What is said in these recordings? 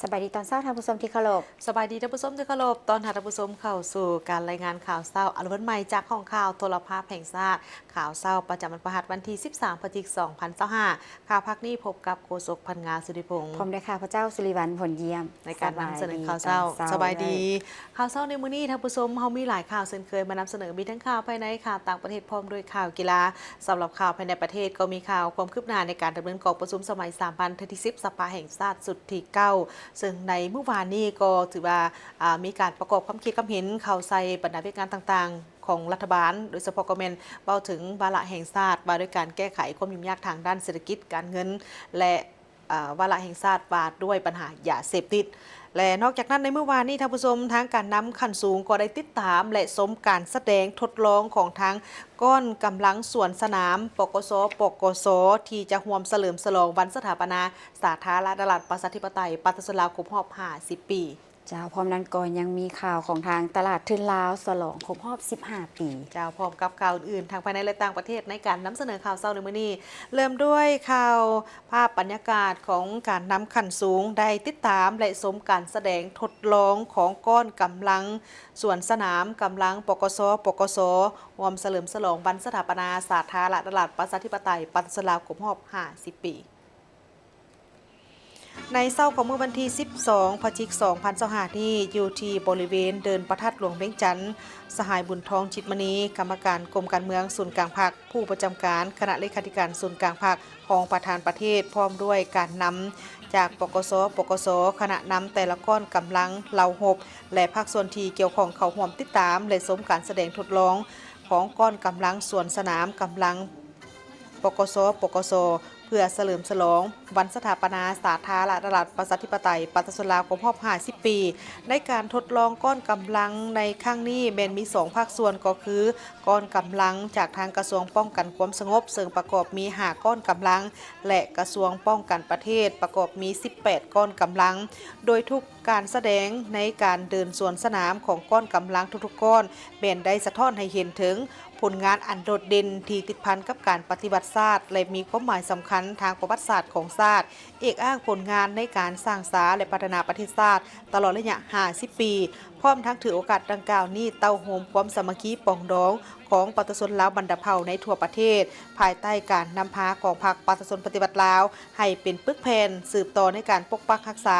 ສະບາຍດີຕອນເຊົ້າ ທ່ານຜູ້ຊົມທີ່ເຄົາລົບ. ສະບາຍດີທ່ານຜູ້ຊົມທີ່ເຄົາລົບ. ຕ້ອນຮັບທ່ານຜູ້ຊົມເຂົ້າສູ່ການລາຍງານຂ່າວເຊົ້າ ອາລະວັນໃໝ່ຈາກຫ້ອງຂ່າວໂທລະພາບແຫ່ງຊາດ. ຂ່າວເຊົ້າປະຈຳວັນພະຫັດ ວັນທີສິບສາມ ພະຈິກ ສອງພັນຊາວຫ້າ. ຂ່າວພາກນີ້ພົບກັບໂຄສົກ ພັນງາ ສຸລິພົງ ພ້ອມດ້ວຍຂ້າພະເຈົ້າ ສຸລິວັນ ຜົນຢ້ຽມ. ໃນການນຳສະເໜີຂ່າວເຊົ້າ. ສະບາຍດີ. ຂ່າວເຊົ້າໃນມື້ນີ້ທ່ານຜູ້ຊົມ ເຮົາມີຫຼາຍຂ່າວເຊັ່ນເຄີຍມານຳສະເໜີ, ມີທັງຂ່າວພາຍໃນ, ຂ່າວຕ່າງປະເທດ ພ້ອມດ້ວຍຂ່າວກິລາ. ສຳລັບຂ່າວພາຍໃນປະເທດ ກໍມີຂ່າວຄວາມຄືບໜ້າໃນການດຳເນີນກອງປະຊຸມສະໄໝສາມັນເທື່ອທີສິບ ສະພາແຫ່ງຊາດຊຸດທີເກົ້າ ເຊິ່ງໃນມື້ວານນີ້ກໍຖືວ່າ ອາ ມີການປະກອບຄວາມຄິດຄວາມເຫັນເຂົ້າໃສ່ບັນດາວຽກງານຕ່າງໆຂອງລັດຖະບານ, ໂດຍສະເພາະກໍແມ່ນເວົ້າເຖິງວາລະແຫ່ງຊາດວ່າດ້ວຍການແກ້ໄຂຄວາມຫຍຸ້ງຍາກທາງດ້ານເສດຖະກິດການເງິນ ແລະ ອາ ວາລະແຫ່ງຊາດວ່າດ້ວຍບັນຫາຢາເສບຕິດ. ແລະ ນອກຈາກນັ້ນ ໃນມື້ວານນີ້ ທ່ານຜູ້ຊົມ, ທາງການນຳຂັ້ນສູງກໍໄດ້ຕິດຕາມ ແລະ ຊົມການສະແດງທົດລອງຂອງທາງກ້ອນກຳລັງສວນສະໜາມ ປກສ ປກສ ທີ່ຈະຮ່ວມສະເຫຼີມສະຫຼອງວັນສະຖາປະນາສາທາລະນະລັດ ປະຊາທິປະໄຕ ປະຊາຊົນລາວ ຄົບຮອບຫ້າສິບປີ. ເຈົ້າ, ພ້ອມນັ້ນກໍຍັງມີຂ່າວຂອງທາງຕະຫຼາດທຶນລາວສະຫຼອງຄົບຮອບສິບຫ້າປີ. ເຈົ້າ, ພ້ອມກັບຂ່າວອື່ນໆ ທັງພາຍໃນ ແລະ ຕ່າງປະເທດ ໃນການນຳສະເໜີຂ່າວເຊົ້າໃນມື້ນີ້. ເລີ່ມດ້ວຍຂ່າວ ພາບບັນຍາກາດຂອງການນຳຂັ້ນສູງໄດ້ຕິດຕາມ ແລະ ຊົມການສະແດງທົດລອງຂອງກ້ອນກຳລັງສວນສະໜາມ ກຳລັງ ປກສ ປກສ ຮ່ວມສະເຫຼີມສະຫຼອງວັນສະຖາປະນາສາທາລະນະລັດ ປະຊາທິປະໄຕ ປະຊາຊົນລາວ ຄົບຮອບຫ້າສິບປີ. ໃນເຊົ້າຂອງມື້ວັນທີສິບສອງ ພະຈິກ ສອງພັນຊາວຫ້ານີ້ ຢູ່ທີ່ບໍລິເວນເດີ່ນພະທາດຫຼວງວຽງຈັນ, ສະຫາຍ ບຸນທອງ ຈິດມະນີ ກຳມະການກົມການເມືອງສູນກາງພັກ, ຜູ້ປະຈຳການຄະນະເລຂາທິການສູນກາງພັກ, ຮອງປະທານປະເທດ ພ້ອມດ້ວຍການນຳຈາກ ປກສ ປກສ, ຄະນະນຳແຕ່ລະກ້ອນກຳລັງ, ເຫຼົ່າຮົບ ແລະ ພາກສ່ວນທີ່ກ່ຽວຂ້ອງເຂົ້າຮ່ວມຕິດຕາມ ແລະ ຊົມການສະແດງທົດລອງຂອງກ້ອນກຳລັງສວນສະໜາມ, ກຳລັງ ປກສ ປກສ ເພື່ອສະເຫຼີມສະຫຼອງວັນສະຖາປະນາສາທາລະນະລັດ ປະຊາທິປະໄຕ ປະຊາຊົນລາວ ຄົບຮອບຫ້າສິບປີ. ໃນການທົດລອງກ້ອນກຳລັງໃນຄັ້ງນີ້ ແມ່ນມີສອງພາກສ່ວນ ກໍຄື ກ້ອນກຳລັງຈາກທາງກະຊວງປ້ອງກັນຄວາມສະຫງົບ ເຊິ່ງປະກອບມີຫ້າກ້ອນກຳລັງ ແລະ ກະຊວງປ້ອງກັນປະເທດ ປະກອບມີສິບແປດກ້ອນກຳລັງ, ໂດຍທຸກການສະແດງໃນການເດີ່ນສວນສະໜາມຂອງກ້ອນກຳລັງທຸກໆກ້ອນ ແມ່ນໄດ້ສະທ້ອນໃຫ້ເຫັນເຖິງຜົນງານອັນໂດດເດັ່ນທີ່ຕິດພັນກັບການປະຕິວັດຊາດ ແລະ ມີຄວາມໝາຍສຳຄັນທາງປະຫວັດສາດຂອງຊາດ, ເອກອ້າງຜົນງານໃນການສ້າງສາ ແລະ ພັດທະນາປະເທດຊາດ ຕະຫຼອດໄລຍະຫ້າສິບປີ, ພ້ອມທັງຖືໂອກາດດັ່ງກ່າວນີ້ເຕົ້າໂຮມຄວາມສາມັກຄີປອງດອງຂອງປະຊາຊົນລາວບັນດາເຜົ່າໃນທົ່ວປະເທດ, ພາຍໃຕ້ການນຳພາຂອງພັກປະຊາຊົນປະຕິວັດລາວ ໃຫ້ເປັນປຶກແຜ່ນສືບຕໍ່ໃນການປົກປັກຮັກສາ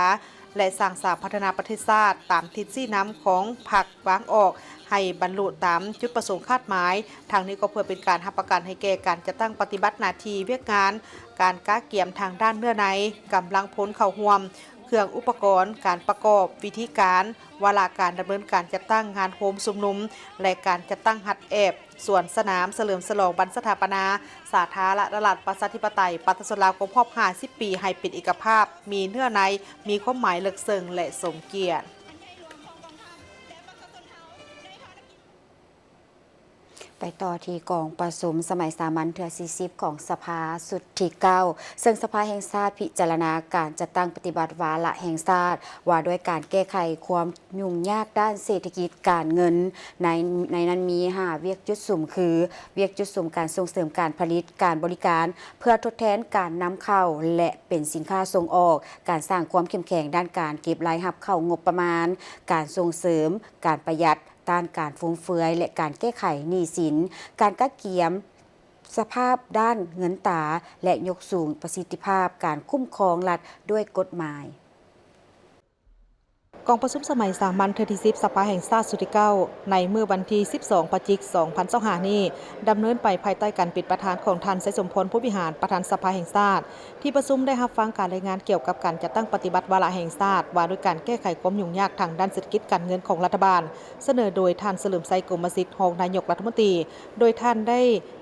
ແລະ ສ້າງສາພັດທະນາປະເທດຊາດ ຕາມທິດຊີ້ນຳຂອງພັກວາງອອກ ໃຫ້ບັນລຸຕາມຈຸດປະສົງຄາດໝາຍ. ທັງນີ້ກໍເພື່ອເປັນການຮັບປະກັນໃຫ້ແກ່ການຈັດຕັ້ງປະຕິບັດໜ້າທີ່ວຽກງານ, ການກະກຽມທາງດ້ານເນື້ອໃນ, ກຳລັງພົນເຂົ້າຮ່ວມ, ເຄື່ອງອຸປະກອນ, ການປະກອບ, ວິທີການ, ວາລະການດຳເນີນການຈັດຕັ້ງງານໂຮມຊຸມນຸມ ແລະ ການຈັດຕັ້ງຮັດແອບ ສວນສະໜາມສະເຫຼີມສະຫຼອງວັນສະຖາປະນາສາທາລະນະລັດ ປະຊາທິປະໄຕ ປະຊາຊົນລາວ ຄົບຮອບຫ້າສິບປີ ໃຫ້ເປັນເອກະພາບ, ມີເນື້ອໃນ, ມີຄວາມໝາຍເລິກເຊິ່ງ ແລະ ສົມກຽດ. ໄປຕໍ່ທີ່ກອງປະຊຸມສະໄໝສາມັນເທື່ອທີສີ່ສິບຂອງສະພາຊຸດທີເກົ້າ ເຊິ່ງສະພາແຫ່ງຊາດພິຈາລະນາການຈັດຕັ້ງປະຕິບັດວາລະແຫ່ງຊາດ ວ່າດ້ວຍການແກ້ໄຂຄວາມຫຍຸ້ງຍາກດ້ານເສດຖະກິດການເງິນ. ໃນ, ໃນນັ້ນມີຫ້າວຽກຈຸດສຸມຄື ວຽກຈຸດສຸມການສົ່ງເສີມການຜະລິດ, ການບໍລິການ ເພື່ອທົດແທນການນຳເຂົ້າ ແລະ ເປັນສິນຄ້າສົ່ງອອກ, ການສ້າງຄວາມເຂັ້ມແຂງດ້ານການເກັບລາຍຮັບເຂົ້າງົບປະມານ, ການສົ່ງເສີມການປະຢັດ, ຕ້ານການຟຸມເຟືອຍ ແລະ ການແກ້ໄຂໜີ້ສິນ, ການກະກຽມສະພາບດ້ານເງິນຕາ ແລະ ຍົກສູງປະສິດທິພາບການຄຸ້ມຄອງລັດດ້ວຍກົດໝາຍ. ກອງປະຊຸມສະໄໝສາມັນເທື່ອທີສິບ ສະພາແຫ່ງຊາດຊຸດທີເກົ້າ ໃນມື້ວັນທີສິບສອງ ພະຈິກ ສອງພັນຊາວຫ້ານີ້ ດຳເນີນໄປພາຍໃຕ້ການເປັນປະທານຂອງທ່ານ ໄຊສົມພອນ ພົມວິຫານ ປະທານສະພາແຫ່ງຊາດ. ທີ່ປະຊຸມໄດ້ຮັບຟັງການລາຍງານກ່ຽວກັບການຈັດຕັ້ງປະຕິບັດວາລະແຫ່ງຊາດ ວ່າດ້ວຍການແກ້ໄຂຄວາມຫຍຸ້ງຍາກທາງດ້ານເສດຖະກິດການເງິນຂອງລັດຖະບານ ສະເໜີໂດຍທ່ານ ສະເຫຼີມໄຊ ກົມມະສິດ ຮອງນາຍົກລັດຖະມົນຕີ, ໂດຍທ່ານໄດ້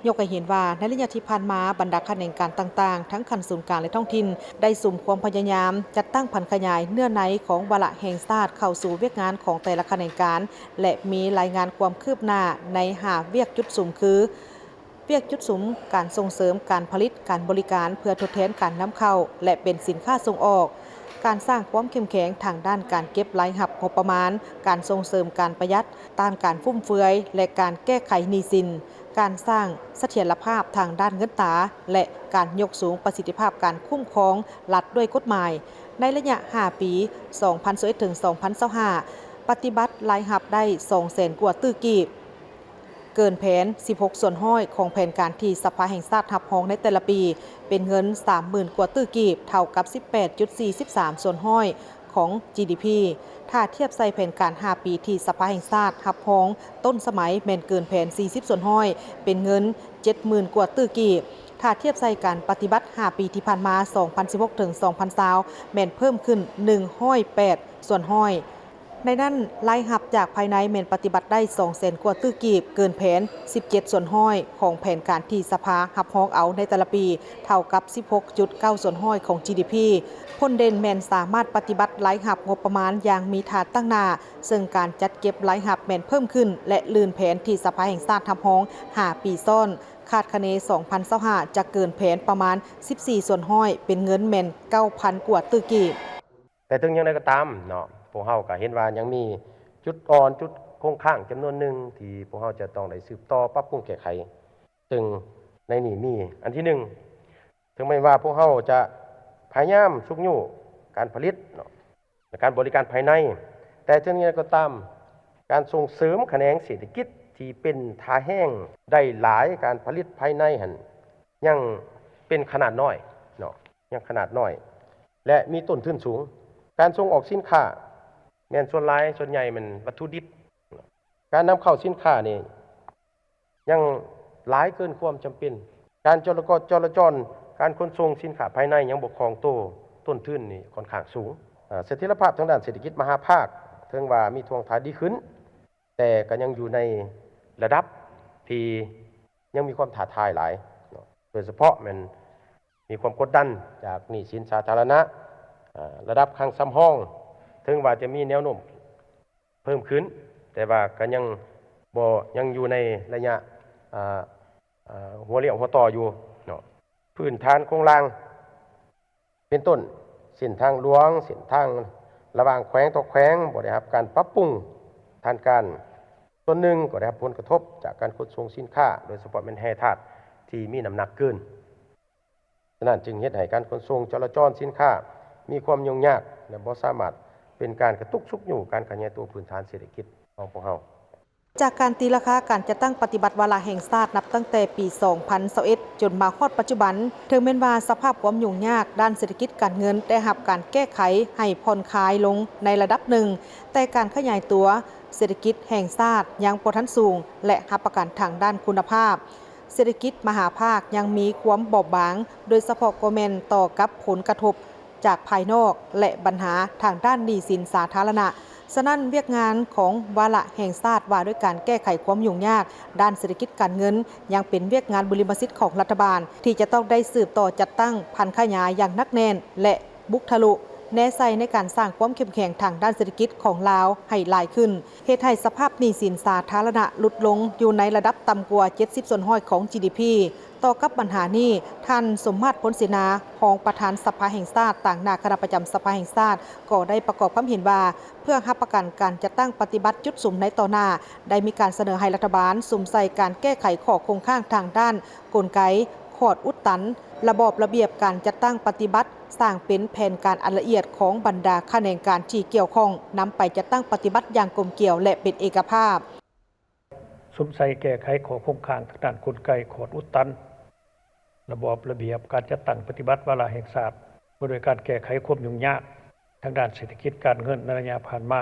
ຍົກໃຫ້ເຫັນວ່າ ໃນໄລຍະທີ່ຜ່ານມາ, ບັນດາຂະແໜງການຕ່າງໆ ທັງຂັ້ນສູນກາງ ແລະ ທ້ອງຖິ່ນ ໄດ້ສຸມຄວາມພະຍາຍາມຈັດຕັ້ງຜັນຂະຫຍາຍເນື້ອໃນຂອງວາລະແຫ່ງຊາດເຂົ້າສູ່ວຽກງານຂອງແຕ່ລະຂະແໜງການ ແລະ ມີລາຍງານຄວາມຄືບໜ້າໃນຫ້າວຽກຈຸດສຸມຄື ວຽກຈຸດສຸມການສົ່ງເສີມການຜະລິດ, ການບໍລິການເພື່ອທົດແທນການນຳເຂົ້າ ແລະ ເປັນສິນຄ້າສົ່ງອອກ, ການສ້າງຄວາມເຂັ້ມແຂງທາງດ້ານການເກັບລາຍຮັບງົບປະມານ, ການສົ່ງເສີມການປະຢັດ, ຕ້ານການຟຸມເຟືອຍ ແລະ ການແກ້ໄຂໜີ້ສິນ, ການສ້າງສະຖຽນລະພາບທາງດ້ານເງິນຕາ ແລະ ການຍົກສູງປະສິດທິພາບການຄຸ້ມຄອງລັດດ້ວຍກົດໝາຍ. ໃນໄລຍະຫ້າປີ ສອງພັນຊາວເອັດ ເຖິງ ສອງພັນຊາວຫ້າ ປະຕິບັດລາຍຮັບໄດ້ສອງແສນກວ່າຕື້ກີບ, ເກີນແຜນສິບຫົກສ່ວນຮ້ອຍຂອງແຜນການທີ່ສະພາແຫ່ງຊາດຮັບຮອງໃນແຕ່ລະປີ ເປັນເງິນສາມໝື່ນກວ່າຕື້ກີບ, ເທົ່າກັບສິບແປດຈຸດສີ່ສິບສາມສ່ວນຮ້ອຍຂອງ ຈີດີພີ. ຖ້າທຽບໃສ່ແຜນການຫ້າປີທີ່ສະພາແຫ່ງຊາດຮັບຮອງຕົ້ນສະໄໝ ແມ່ນເກີນແຜນສີ່ສິບສ່ວນຮ້ອຍ ເປັນເງິນເຈັດໝື່ນກວ່າຕື້ກີບ. ຖ້າທຽບໃສ່ການປະຕິບັດຫ້າປີທີ່ຜ່ານມາ ສອງພັນສິບຫົກ ເຖິງ ສອງພັນຊາວ ແມ່ນເພີ່ມຂຶ້ນໜຶ່ງຮ້ອຍແປດສ່ວນຮ້ອຍ. ໃນນັ້ນ, ລາຍຮັບຈາກພາຍໃນແມ່ນປະຕິບັດໄດ້ສອງແສນກວ່າຕື້ກີບ, ເກີນແຜນສິບເຈັດສ່ວນຮ້ອຍຂອງແຜນການທີ່ສະພາຮັບຮອງເອົາໃນແຕ່ລະປີ, ເທົ່າກັບສິບຫົກຈຸດເກົ້າສ່ວນຮ້ອຍຂອງ ຈີດີພີ. ຜົນເດັ່ນແມ່ນສາມາດປະຕິບັດລາຍຮັບງົບປະມານຢ່າງມີທ່າຕັ້ງໜ້າ, ເຊິ່ງການຈັດເກັບລາຍຮັບແມ່ນເພີ່ມຂຶ້ນ ແລະ ລື່ນແຜນທີ່ສະພາແຫ່ງຊາດຮັບຮອງຫ້າປີຊ້ອນ. ຄາດຄະເນສອງພັນຊາວຫ້າຈະເກີນແຜນປະມານສິບສີ່ສ່ວນຮ້ອຍ, ເປັນເງິນແມ່ນເກົ້າພັນກວ່າຕື້ກີບ. ແຕ່ເຖິງຢ່າງໃດກໍຕາມເນາະ, ພວກເຮົາກໍເຫັນວ່າຍັງມີຈຸດອ່ອນ, ຈຸດຄົງຄ້າງຈຳນວນໜຶ່ງທີ່ພວກເຮົາຈະຕ້ອງໄດ້ສືບຕໍ່ປັບປຸງແກ້ໄຂ. ເຊິ່ງໃນນີ້ມີ ອັນທີໜຶ່ງ, ເຖິງແມ່ນວ່າພວກເຮົາຈະພະຍາຍາມຊຸກຍູ້ການຜະລິດເນາະ ແລະ ການບໍລິການພາຍໃນ, ແຕ່ເຖິງຢ່າງໃດກໍຕາມ, ການສົ່ງເສີມຂະແໜງເສດຖະກິດທີ່ເປັນທ່າແຮງໄດ້ຫຼາຍ, ການຜະລິດພາຍໃນຫັ້ນຍັງເປັນຂະໜາດນ້ອຍເນາະ, ຍັງຂະໜາດນ້ອຍ ແລະ ມີຕົ້ນທຶນສູງ. ການສົ່ງອອກສິນຄ້າແມ່ນສ່ວນຫຼາຍ, ສ່ວນໃຫຍ່ແມ່ນວັດຖຸດິບ. ການນຳເຂົ້າສິນຄ້ານີ້ຍັງຫຼາຍເກີນຄວາມຈຳເປັນ. ການຈະລະກອນ ຈະລາຈອນ ການຂົນສົ່ງສິນຄ້າພາຍໃນຍັງບໍ່ຄ່ອງໂຕ, ຕົ້ນທຶນນີ້ຂ້ອນຂ້າງສູງ. ອາ, ສະຖຽນລະພາບທາງດ້ານເສດຖະກິດມະຫາພາກ ເຖິງວ່າມີທ່ວງທ່າດີຂຶ້ນ, ແຕ່ກໍຍັງຢູ່ໃນລະດັບທີ່ຍັງມີຄວາມທ້າທາຍຫຼາຍເນາະ, ໂດຍສະເພາະແມ່ນມີຄວາມກົດດັນຈາກໜີ້ສິນສາທາລະນະ, ອາ, ລະດັບຄັງສຳຮອງ ເຖິງວ່າຈະມີແນວໂນ້ມເພີ່ມຂຶ້ນ, ແຕ່ວ່າກໍຍັງບໍ່, ຍັງຢູ່ໃນໄລຍະ, ອາ, ອາ, ຫົວລຽວຫົວຕໍ່ຢູ່ເນາະ. ພື້ນຖານໂຄງລ່າງ ເປັນຕົ້ນ ເສັ້ນທາງຫຼວງ, ເສັ້ນທາງລະຫວ່າງແຂວງຕໍ່ແຂວງ ບໍ່ໄດ້ຮັບການປັບປຸງທາງການ. ສ່ວນໜຶ່ງກໍໄດ້ຮັບຜົນກະທົບຈາກການຂົນສົ່ງສິນຄ້າ, ໂດຍສະເພາະແມ່ນແຮ່ທາດທີ່ມີນ້ຳໜັກເກີນ. ສະນັ້ນຈຶ່ງເຮັດໃຫ້ການຂົນສົ່ງຈະລາຈອນສິນຄ້າມີຄວາມຫຍຸ້ງຍາກ ແລະ ບໍ່ສາມາດເປັນການກະຕຸກຊຸກຍູ້ການຂະຫຍາຍຕົວພື້ນຖານເສດຖະກິດຂອງພວກເຮົາ. ຈາກການຕີລາຄາການຈັດຕັ້ງປະຕິບັດວາລະແຫ່ງຊາດນັບຕັ້ງແຕ່ປີສອງພັນຊາວເອັດ ຈົນມາຮອດປັດຈຸບັນ, ເຖິງແມ່ນວ່າສະພາບຄວາມຫຍຸ້ງຍາກດ້ານເສດຖະກິດການເງິນໄດ້ຮັບການແກ້ໄຂໃຫ້ຜ່ອນຄາຍລົງໃນລະດັບໜຶ່ງ, ແຕ່ການຂະຫຍາຍຕົວເສດຖະກິດແຫ່ງຊາດຍັງບໍ່ທັນສູງ ແລະ ຮັບປະກັນທາງດ້ານຄຸນນະພາບເສດຖະກິດມະຫາພາກຍັງມີຄວາມບອບບາງ, ໂດຍສະເພາະກໍແມ່ນຕໍ່ກັບຜົນກະທົບ ຈາກພາຍນອກ ແລະ ບັນຫາທາງດ້ານໜີ້ສິນສາທາລະນະ. ສະນັ້ນ, ວຽກງານຂອງວາລະແຫ່ງຊາດວ່າດ້ວຍການແກ້ໄຂຄວາມຫຍຸ້ງຍາກດ້ານເສດຖະກິດການເງິນ ຍັງເປັນວຽກງານບຸລິມະສິດຂອງລັດຖະບານ ທີ່ຈະຕ້ອງໄດ້ສືບຕໍ່ຈັດຕັ້ງຜັນຂະຫຍາຍຢ່າງໜັກແໜ້ນ ແລະ ບຸກທະລຸແນໃສ່ໃນການສ້າງຄວາມເຂັ້ມແຂງທາງດ້ານເສດຖະກິດຂອງລາວໃຫ້ຫຼາຍຂຶ້ນ, ເຮັດໃຫ້ສະພາບໜີ້ສິນສາທາລະນະຫຼຸດລົງຢູ່ໃນລະດັບຕ່ຳກວ່າເຈັດສິບສ່ວນຮ້ອຍຂອງ ຈີດີພີ. ຕໍ່ກັບບັນຫານີ້, ທ່ານ ສົມມາດ ພົນເສນາ ຮອງປະທານສະພາແຫ່ງຊາດ ຕາງໜ້າຄະນະປະຈຳສະພາແຫ່ງຊາດ ກໍໄດ້ປະກອບຄຳເຫັນວ່າ ເພື່ອຮັບປະກັນການຈັດຕັ້ງປະຕິບັດຈຸດສຸມໃນຕໍ່ໜ້າ, ໄດ້ມີການສະເໜີໃຫ້ລັດຖະບານສຸມໃສ່ການແກ້ໄຂຂໍ້ຄົງຄ້າງທາງດ້ານກົນໄກ, ຂອດອຸດຕັນ, ລະບອບລະບຽບການຈັດຕັ້ງປະຕິບັດ, ສ້າງເປັນແຜນການອັນລະອຽດຂອງບັນດາຂະແໜງການທີ່ກ່ຽວຂ້ອງ, ນຳໄປຈັດຕັ້ງປະຕິບັດຢ່າງກົມກຽວ ແລະ ເປັນເອກະພາບ. ສຸມໃສ່ແກ້ໄຂຂໍ້ຄົງຄ້າງທາງດ້ານກົນໄກ, ຂອດອຸດຕັນ, ລະບອບລະບຽບການຈັດຕັ້ງປະຕິບັດວາລະແຫ່ງຊາດ ວ່າດ້ວຍການແກ້ໄຂຄວາມຫຍຸ້ງຍາກທາງດ້ານເສດຖະກິດການເງິນໃນໄລຍະຜ່ານມາ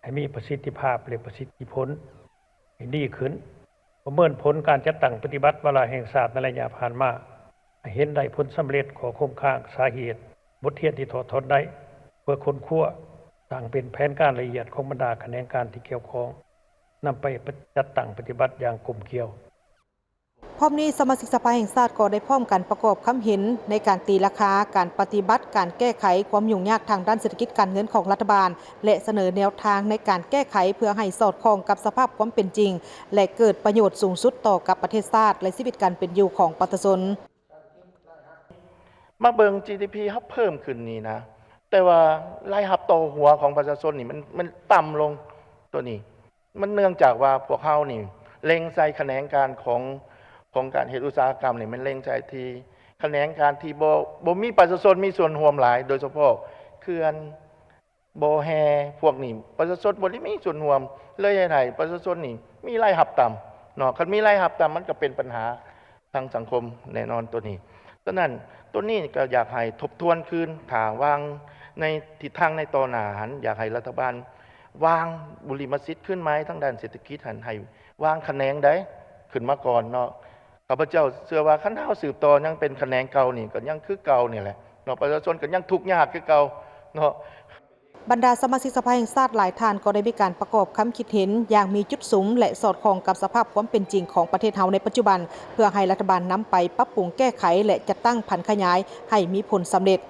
ໃຫ້ມີປະສິດທິພາບ ແລະ ປະສິດທິຜົນໃຫ້ດີຂຶ້ນ. ປະເມີນຜົນການຈັດຕັ້ງປະຕິບັດວາລະແຫ່ງຊາດໃນໄລຍະຜ່ານມາ ໃຫ້ເຫັນໄດ້ຜົນສຳເລັດ, ຂໍ້ຄົງຄ້າງ, ສາເຫດ, ບົດຮຽນທີ່ຖອດຖອນໄດ້ ເພື່ອຄົ້ນຄວ້າ, ສ້າງເປັນແຜນການລະອຽດຂອງບັນດາຂະແໜງການທີ່ກ່ຽວຂ້ອງ, ນຳໄປຈັດຕັ້ງປະຕິບັດຢ່າງກົມກຽວ. ພ້ອມນີ້, ສະມາຊິກສະພາແຫ່ງຊາດກໍໄດ້ພ້ອມກັນປະກອບຄຳເຫັນໃນການຕີລາຄາການປະຕິບັດການແກ້ໄຂຄວາມຫຍຸ້ງຍາກທາງດ້ານເສດຖະກິດການເງິນຂອງລັດຖະບານ ແລະ ສະເໜີແນວທາງໃນການແກ້ໄຂເພື່ອໃຫ້ສອດຄ່ອງກັບສະພາບຄວາມເປັນຈິງ ແລະ ເກີດປະໂຫຍດສູງສຸດຕໍ່ກັບປະເທດຊາດ ແລະ ຊີວິດການເປັນຢູ່ຂອງປະຊາຊົນ. ມາເບິ່ງ ຈີດີພີ ເຮົາເພີ່ມຂຶ້ນນີ້ນະ, ແຕ່ວ່າລາຍຮັບຕໍ່ຫົວຂອງປະຊາຊົນນີ້ ມັນ, ມັນຕ່ຳລົງ. ໂຕນີ້ ມັນເນື່ອງຈາກວ່າພວກເຮົານີ້ ເລັ່ງໃສ່ຂະແໜງການຂອງ ຂອງການເຮັດອຸດສາຫະກຳນີ້ ແມ່ນເລັ່ງໃສ່ທີ່ຂະແໜງການທີ່ບໍ່ ບໍ່ມີປະຊາຊົນມີສ່ວນຮ່ວມຫຼາຍ ໂດຍສະເພາະເຂື່ອນ ບໍ່ແຮ່ພວກນີ້ ປະຊາຊົນບໍ່ໄດ້ມີສ່ວນຮ່ວມ ເລີຍເຮັດໃຫ້ປະຊາຊົນນີ້ມີລາຍຮັບຕ່ຳເນາະ. ຄັນມີລາຍຮັບຕ່ຳ ມັນກໍເປັນບັນຫາທາງສັງຄົມແນ່ນອນໂຕນີ້. ສະນັ້ນ ໂຕນີ້ກໍຢາກໃຫ້ທົບທວນຄືນ ຖ້າວາງໃນທິດທາງໃນຕໍ່ໜ້າຫັ້ນ ຢາກໃຫ້ລັດຖະບານວາງບຸລິມະສິດຄືນໃໝ່ທາງດ້ານເສດຖະກິດຫັ້ນ ໃຫ້ວາງຂະແໜງໃດຂຶ້ນມາກ່ອນເນາະ. ຂ້າພະເຈົ້າເຊື່ອວ່າ ຄັນເຮົາສືບຕໍ່ຍັງເປັນຂະແໜງເກົ່ານີ້ ກໍຍັງຄືເກົ່ານີ້ແຫຼະເນາະ ປະຊາຊົນກໍຍັງທຸກຍາກຄືເກົ່າເນາະ. ບັນດາສະມາຊິກສະພາແຫ່ງຊາດຫຼາຍທ່ານກໍໄດ້ມີການປະກອບຄຳຄິດເຫັນຢ່າງມີຈຸດສຸມ ແລະ ສອດຄ່ອງກັບສະພາບຄວາມເປັນຈິງຂອງປະເທດເຮົາໃນປັດຈຸບັນ ເພື່ອໃຫ້ລັດຖະບານນຳໄປປັບປຸງແກ້ໄຂ ແລະ ຈັດຕັ້ງຜັນຂະຫຍາຍໃຫ້ມີຜົນສຳເລັດ.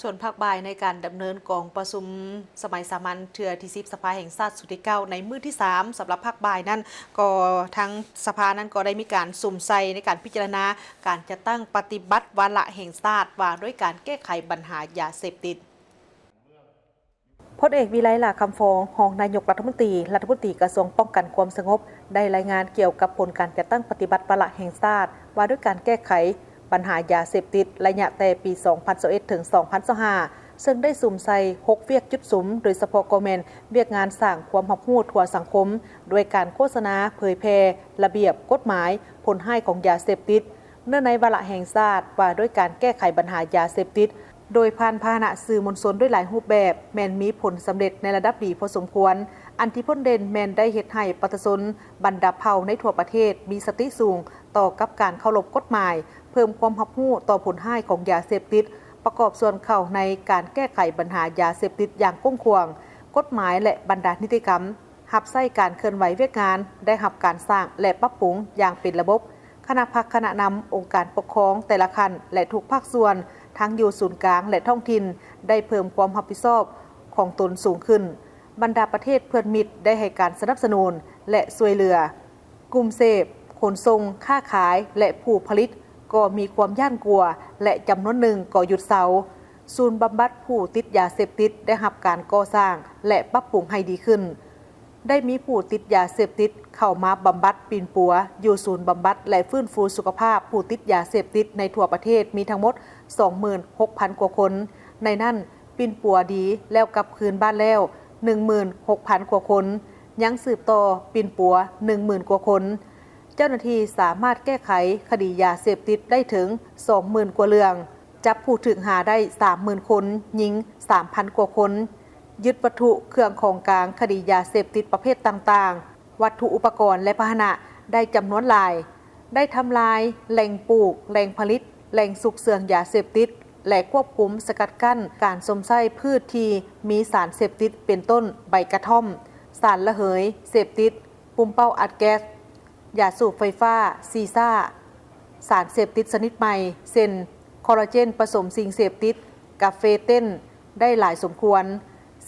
ສ່ວນພາກບ່າຍໃນການດຳເນີນກອງປະຊຸມສະໄໝສາມັນເທື່ອທີສິບ ສະພາແຫ່ງຊາດຊຸດທີເກົ້າ ໃນມື້ທີສາມ ສຳລັບພາກບ່າຍນັ້ນ ກໍທາງສະພານັ້ນກໍໄດ້ມີການສຸມໃສ່ໃນການພິຈາລະນາການຈັດຕັ້ງປະຕິບັດວາລະແຫ່ງຊາດວ່າດ້ວຍການແກ້ໄຂບັນຫາຢາເສບຕິດ. ພົນເອກ ວິໄລ ຫຼ້າຄຳຟອງ ຮອງນາຍົກລັດຖະມົນຕີ ລັດຖະມົນຕີກະຊວງປ້ອງກັນຄວາມສະຫງົບ ໄດ້ລາຍງານກ່ຽວກັບຜົນການຈັດຕັ້ງປະຕິບັດວາລະແຫ່ງຊາດ ວ່າດ້ວຍການແກ້ໄຂບັນຫາຢາເສບຕິດ ໄລຍະແຕ່ປີສອງພັນຊາວເອັດ ເຖິງ ສອງພັນຊາວຫ້າ ເຊິ່ງໄດ້ສຸມໃສ່ຫົກວຽກຈຸດສຸມ ໂດຍສະເພາະກໍແມ່ນວຽກງານສ້າງຄວາມຮັບຮູ້ທົ່ວສັງຄົມ ດ້ວຍການໂຄສະນາ, ເຜີຍແຜ່ລະບຽບ, ກົດໝາຍ, ຜົນຮ້າຍຂອງຢາເສບຕິດ, ເນື້ອໃນວາລະແຫ່ງຊາດວ່າດ້ວຍການແກ້ໄຂບັນຫາຢາເສບຕິດ ໂດຍຜ່ານພາຫະນະສື່ມວນຊົນດ້ວຍຫຼາຍຮູບແບບ ແມ່ນມີຜົນສຳເລັດໃນລະດັບດີພໍສົມຄວນ. ອັນທີ່ພົ້ນເດັ່ນແມ່ນໄດ້ເຮັດໃຫ້ປະຊາຊົນບັນດາເຜົ່າໃນທົ່ວປະເທດມີສະຕິສູງຕໍ່ກັບການເຄົາລົບກົດໝາຍ, ເພີ່ມຄວາມຮັບຮູ້ຕໍ່ຜົນຮ້າຍຂອງຢາເສບຕິດ, ປະກອບສ່ວນເຂົ້າໃນການແກ້ໄຂບັນຫາຢາເສບຕິດຢ່າງກວ້າງຂວາງ, ກົດໝາຍ ແລະ ບັນດານິຕິກຳ ຮັບໃຊ້ການເຄື່ອນໄຫວວຽກງານ ໄດ້ຮັບການສ້າງ ແລະ ປັບປຸງຢ່າງເປັນລະບົບ. ຄະນະພັກຄະນະນຳ ອົງການປົກຄອງແຕ່ລະຂັ້ນ ແລະ ທຸກພາກສ່ວນ ທັງຢູ່ສູນກາງ ແລະ ທ້ອງຖິ່ນ ໄດ້ເພີ່ມຄວາມຮັບຜິດຊອບຂອງຕົນສູງຂຶ້ນ. ບັນດາປະເທດເພື່ອນມິດໄດ້ໃຫ້ການສະໜັບສະໜູນ ແລະ ຊ່ວຍເຫຼືອ. ກຸ່ມເສບ, ຂົນສົ່ງ, ຄ້າຂາຍ ແລະ ຜູ້ຜະລິດກໍມີຄວາມຢ້ານກົວ ແລະ ຈຳນວນໜຶ່ງກໍຢຸດເຊົາ. ສູນບຳບັດຜູ້ຕິດຢາເສບຕິດໄດ້ຮັບການກໍ່ສ້າງ ແລະ ປັບປຸງໃຫ້ດີຂຶ້ນ. ໄດ້ມີຜູ້ຕິດຢາເສບຕິດເຂົ້າມາບຳບັດປິ່ນປົວຢູ່ສູນບຳບັດ ແລະ ຟື້ນຟູສຸຂະພາບຜູ້ຕິດຢາເສບຕິດໃນທົ່ວປະເທດມີທັງໝົດສອງໝື່ນຫົກພັນກວ່າຄົນ. ໃນນັ້ນ, ປິ່ນປົວດີແລ້ວກັບຄືນບ້ານແລ້ວໜຶ່ງໝື່ນຫົກພັນກວ່າຄົນ, ຍັງສືບຕໍ່ປິ່ນປົວໜຶ່ງໝື່ນກວ່າຄົນ. ເຈົ້າໜ້າທີ່ສາມາດແກ້ໄຂຄະດີຢາເສບຕິດໄດ້ເຖິງສອງໝື່ນກວ່າເລື່ອງ, ຈັບຜູ້ຖືກຫາໄດ້ສາມໝື່ນຄົນ, ຍິງສາມພັນກວ່າຄົນ, ຍຶດວັດຖຸເຄື່ອງຂອງກາງຄະດີຢາເສບຕິດປະເພດຕ່າງໆ, ວັດຖຸອຸປະກອນ ແລະ ພາຫະນະໄດ້ຈຳນວນຫຼາຍ, ໄດ້ທຳລາຍແຫຼ່ງປູກ, ແຫຼ່ງຜະລິດ, ແຫຼ່ງຊຸກເຊື່ອງຢາເສບຕິດ ແລະ ຄວບຄຸມສະກັດກັ້ນການຊົມໃຊ້ພືດທີ່ມີສານເສບຕິດ ເປັນຕົ້ນ ໃບກະທ່ອມ, ສານລະເຫີຍເສບຕິດ, ປຸມເປົ້າອັດແກັສ, ຢາສູບໄຟຟ້າ, ຊີຊາ, ສານເສບຕິດຊະນິດໃໝ່ ເຊັ່ນ ຄໍລາເຈນປະສົມສິ່ງເສບຕິດ, ກາເຟເຕັ້ນ ໄດ້ຫຼາຍສົມຄວນ.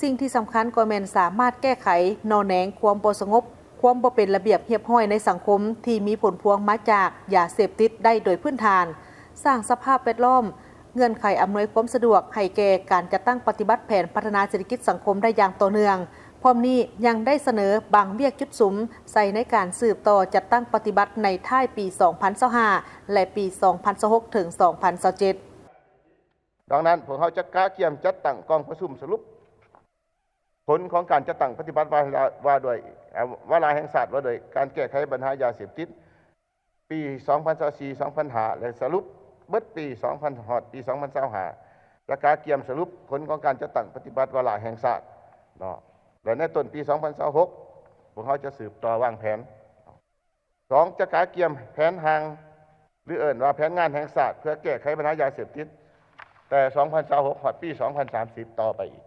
ສິ່ງທີ່ສຳຄັນກໍແມ່ນສາມາດແກ້ໄຂໜໍ່ແໜງຄວາມບໍ່ສະຫງົບ, ຄວາມບໍ່ເປັນລະບຽບຮຽບຮ້ອຍໃນສັງຄົມທີ່ມີຜົນພວງມາຈາກຢາເສບຕິດໄດ້ໂດຍພື້ນຖານ, ສ້າງສະພາບແວດລ້ອມ ເງື່ອນໄຂອຳນວຍຄວາມສະດວກໃຫ້ແກ່ການຈັດຕັ້ງປະຕິບັດແຜນພັດທະນາເສດຖະກິດສັງຄົມໄດ້ຢ່າງຕໍ່ເນື່ອງ. ພ້ອມນີ້ຍັງໄດ້ສະເໜີບາງວຽກຈຸດສຸມໃສ່ໃນການສືບຕໍ່ຈັດຕັ້ງປະຕິບັດໃນທ້າຍປີສອງພັນຊາວຫ້າ ແລະ ປີສອງພັນຊາວຫົກ ເຖິງ ສອງພັນຊາວເຈັດ. ດັ່ງນັ້ນ, ພວກເຮົາຈະກະກຽມຈັດຕັ້ງກອງປະຊຸມສະຫຼຸບຜົນຂອງການຈັດຕັ້ງປະຕິບັດວາລະ ວ່າດ້ວຍ ເອີ ວາລະແຫ່ງຊາດວ່າດ້ວຍການແກ້ໄຂບັນຫາຢາເສບຕິດ ປີສອງພັນຊາວສີ່ ສອງພັນຊາວຫ້າ ແລະ ສະຫຼຸບເບິດປີສອງພັນ ຮອດປີສອງພັນຊາວຫ້າ ແລະ ກະກຽມສະຫຼຸບຜົນຂອງການຈັດຕັ້ງປະຕິບັດວາລະແຫ່ງຊາດເນາະ ແລະ ໃນຕົ້ນປີສອງພັນຊາວຫົກ ພວກເຮົາຈະສືບຕໍ່ວາງແຜນ. ສອງ ຈະກະກຽມແຜນຮ່າງ ຫຼື ເອີ້ນວ່າແຜນງານແຫ່ງຊາດ ເພື່ອແກ້ໄຂບັນຫາຢາເສບຕິດ ແຕ່ສອງພັນຊາວຫົກ ຮອດປີສອງພັນສາມສິບ ຕໍ່ໄປອີກ.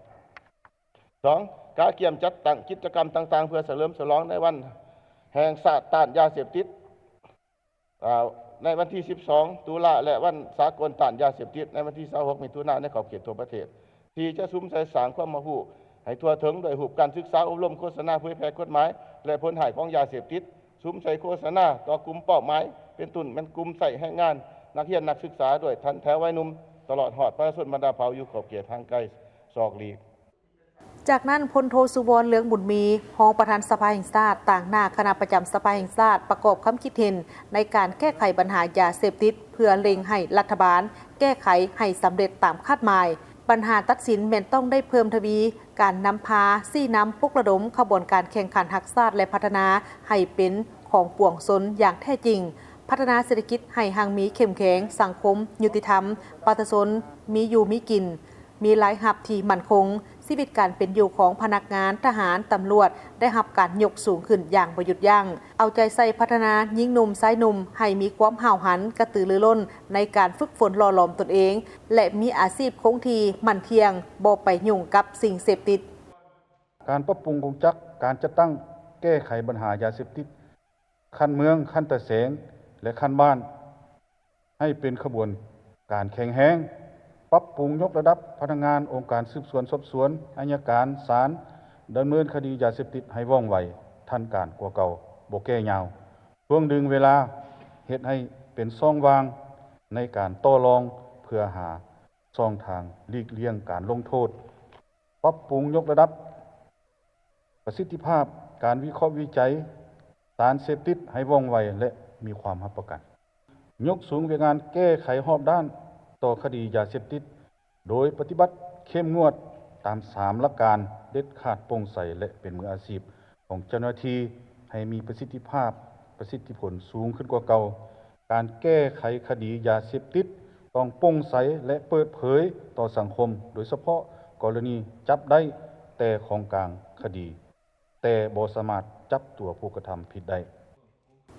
ສອງ ກະກຽມຈັດຕັ້ງກິດຈະກຳຕ່າງໆ ເພື່ອສະເຫຼີມສະຫຼອງໃນວັນແຫ່ງຊາດຕ້ານຢາເສບຕິດ ອາ ໃນວັນທີສິບສອງ ຕຸລາ ແລະ ວັນສາກົນຕ້ານຢາເສບຕິດ ໃນວັນທີຊາວຫົກ ມິຖຸນາ ໃນຂອບເຂດທົ່ວປະເທດ. ສີ່ ຈະສຸມໃສ່ສ້າງຄວາມຮັບຮູ້ໃຫ້ທົ່ວເຖິງ ດ້ວຍຮູບການສຶກສາອົບຮົມ, ໂຄສະນາເຜີຍແຜ່ກົດໝາຍ ແລະ ຜົນຮ້າຍຂອງຢາເສບຕິດ, ສຸມໃສ່ໂຄສະນາຕໍ່ກຸ່ມເປົ້າໝາຍ ເປັນຕົ້ນແມ່ນກຸ່ມໃຊ້ແຮງງານ, ນັກຮຽນ, ນັກສຶກສາ, ດ້ວຍຖັນແຖວໄວໜຸ່ມ, ຕະຫຼອດຮອດປະຊາຊົນບັນດາເຜົ່າຢູ່ຂອບເຂດຫ່າງໄກສອກຫຼີກ. ຈາກນັ້ນ ພົນໂທ ສຸວອນ ເລືອງບຸນມີ ຮອງປະທານສະພາແຫ່ງຊາດ ຕາງໜ້າຄະນະປະຈຳສະພາແຫ່ງຊາດ ປະກອບຄຳຄິດເຫັນໃນການແກ້ໄຂບັນຫາຢາເສບຕິດ ເພື່ອເລັ່ງໃຫ້ລັດຖະບານແກ້ໄຂໃຫ້ສຳເລັດຕາມຄາດໝາຍ. ບັນຫາຕັດສິນແມ່ນຕ້ອງໄດ້ເພີ່ມທະວີການນຳພາ, ຊີ້ນຳ, ປຸກລະດົມຂະບວນການແຂ່ງຂັນຮັກຊາດ ແລະ ພັດທະນາໃຫ້ເປັນຂອງປວງຊົນຢ່າງແທ້ຈິງ, ພັດທະນາເສດຖະກິດໃຫ້ຮັ່ງມີເຂັ້ມແຂງ, ສັງຄົມຍຸຕິທຳ, ປະຊາຊົນມີຢູ່ມີກິນ, ມີລາຍຮັບທີ່ໝັ້ນຄົງ, ຊີວິດການເປັນຢູ່ຂອງພະນັກງານ, ທະຫານ, ຕຳຫຼວດ ໄດ້ຮັບການຍົກສູງຂຶ້ນຢ່າງບໍ່ຢຸດຢັ້ງ, ເອົາໃຈໃສ່ພັດທະນາຍິງໜຸ່ມຊາຍໜຸ່ມໃຫ້ມີຄວາມຫ້າວຫັນກະຕືລືລົ້ນໃນການຝຶກຝົນຫຼໍ່ຫຼອມຕົນເອງ ແລະ ມີອາຊີບຄົງທີ່ໝັ້ນທ່ຽງ, ບໍ່ໄປຫຍຸ້ງກັບສິ່ງເສບຕິດ. ການປັບປຸງໂຄງຈັກການຈັດຕັ້ງແກ້ໄຂບັນຫາຢາເສບຕິດຂັ້ນເມືອງ, ຂັ້ນຕາແສງ ແລະ ຂັ້ນບ້ານ ໃຫ້ເປັນຂະບວນການແຂງແຮງ, ປັບປຸງຍົກລະດັບພະນັກງານອົງການສືບສວນສອບສວນ, ໄອຍະການ, ສານ ດຳເນີນຄະດີຢາເສບຕິດໃຫ້ວ່ອງໄວ, ທັນການກວ່າເກົ່າ, ບໍ່ແກ່ຍາວ, ຖ່ວງດຶງເວລາ, ເຮັດໃຫ້ເປັນຊ່ອງວ່າງໃນການຕໍ່ລອງເພື່ອຫາຊ່ອງທາງຫຼີກລ່ຽງການລົງໂທດ, ປັບປຸງຍົກລະດັບປະສິດທິພາບການວິເຄາະວິໄຈສານເສບຕິດໃຫ້ວ່ອງໄວ ແລະ ມີຄວາມຮັບປະກັນ. ຍົກສູງວຽກງານແກ້ໄຂຮອບດ້ານຕໍ່ຄະດີຢາເສບຕິດ ໂດຍປະຕິບັດເຂັ້ມງວດຕາມສາມຫຼັກການ ເດັດຂາດ, ໂປ່ງໃສ ແລະ ເປັນມືອາຊີບຂອງເຈົ້າໜ້າທີ່ ໃຫ້ມີປະສິດທິພາບ, ປະສິດທິຜົນສູງຂຶ້ນກວ່າເກົ່າ. ການແກ້ໄຂຄະດີຢາເສບຕິດຕ້ອງໂປ່ງໃສ ແລະ ເປີດເຜີຍຕໍ່ສັງຄົມ, ໂດຍສະເພາະກໍລະນີຈັບໄດ້ແຕ່ຂອງກາງຄະດີ, ແຕ່ບໍ່ສາມາດຈັບຕົວຜູ້ກະທຳຜິດໄດ້.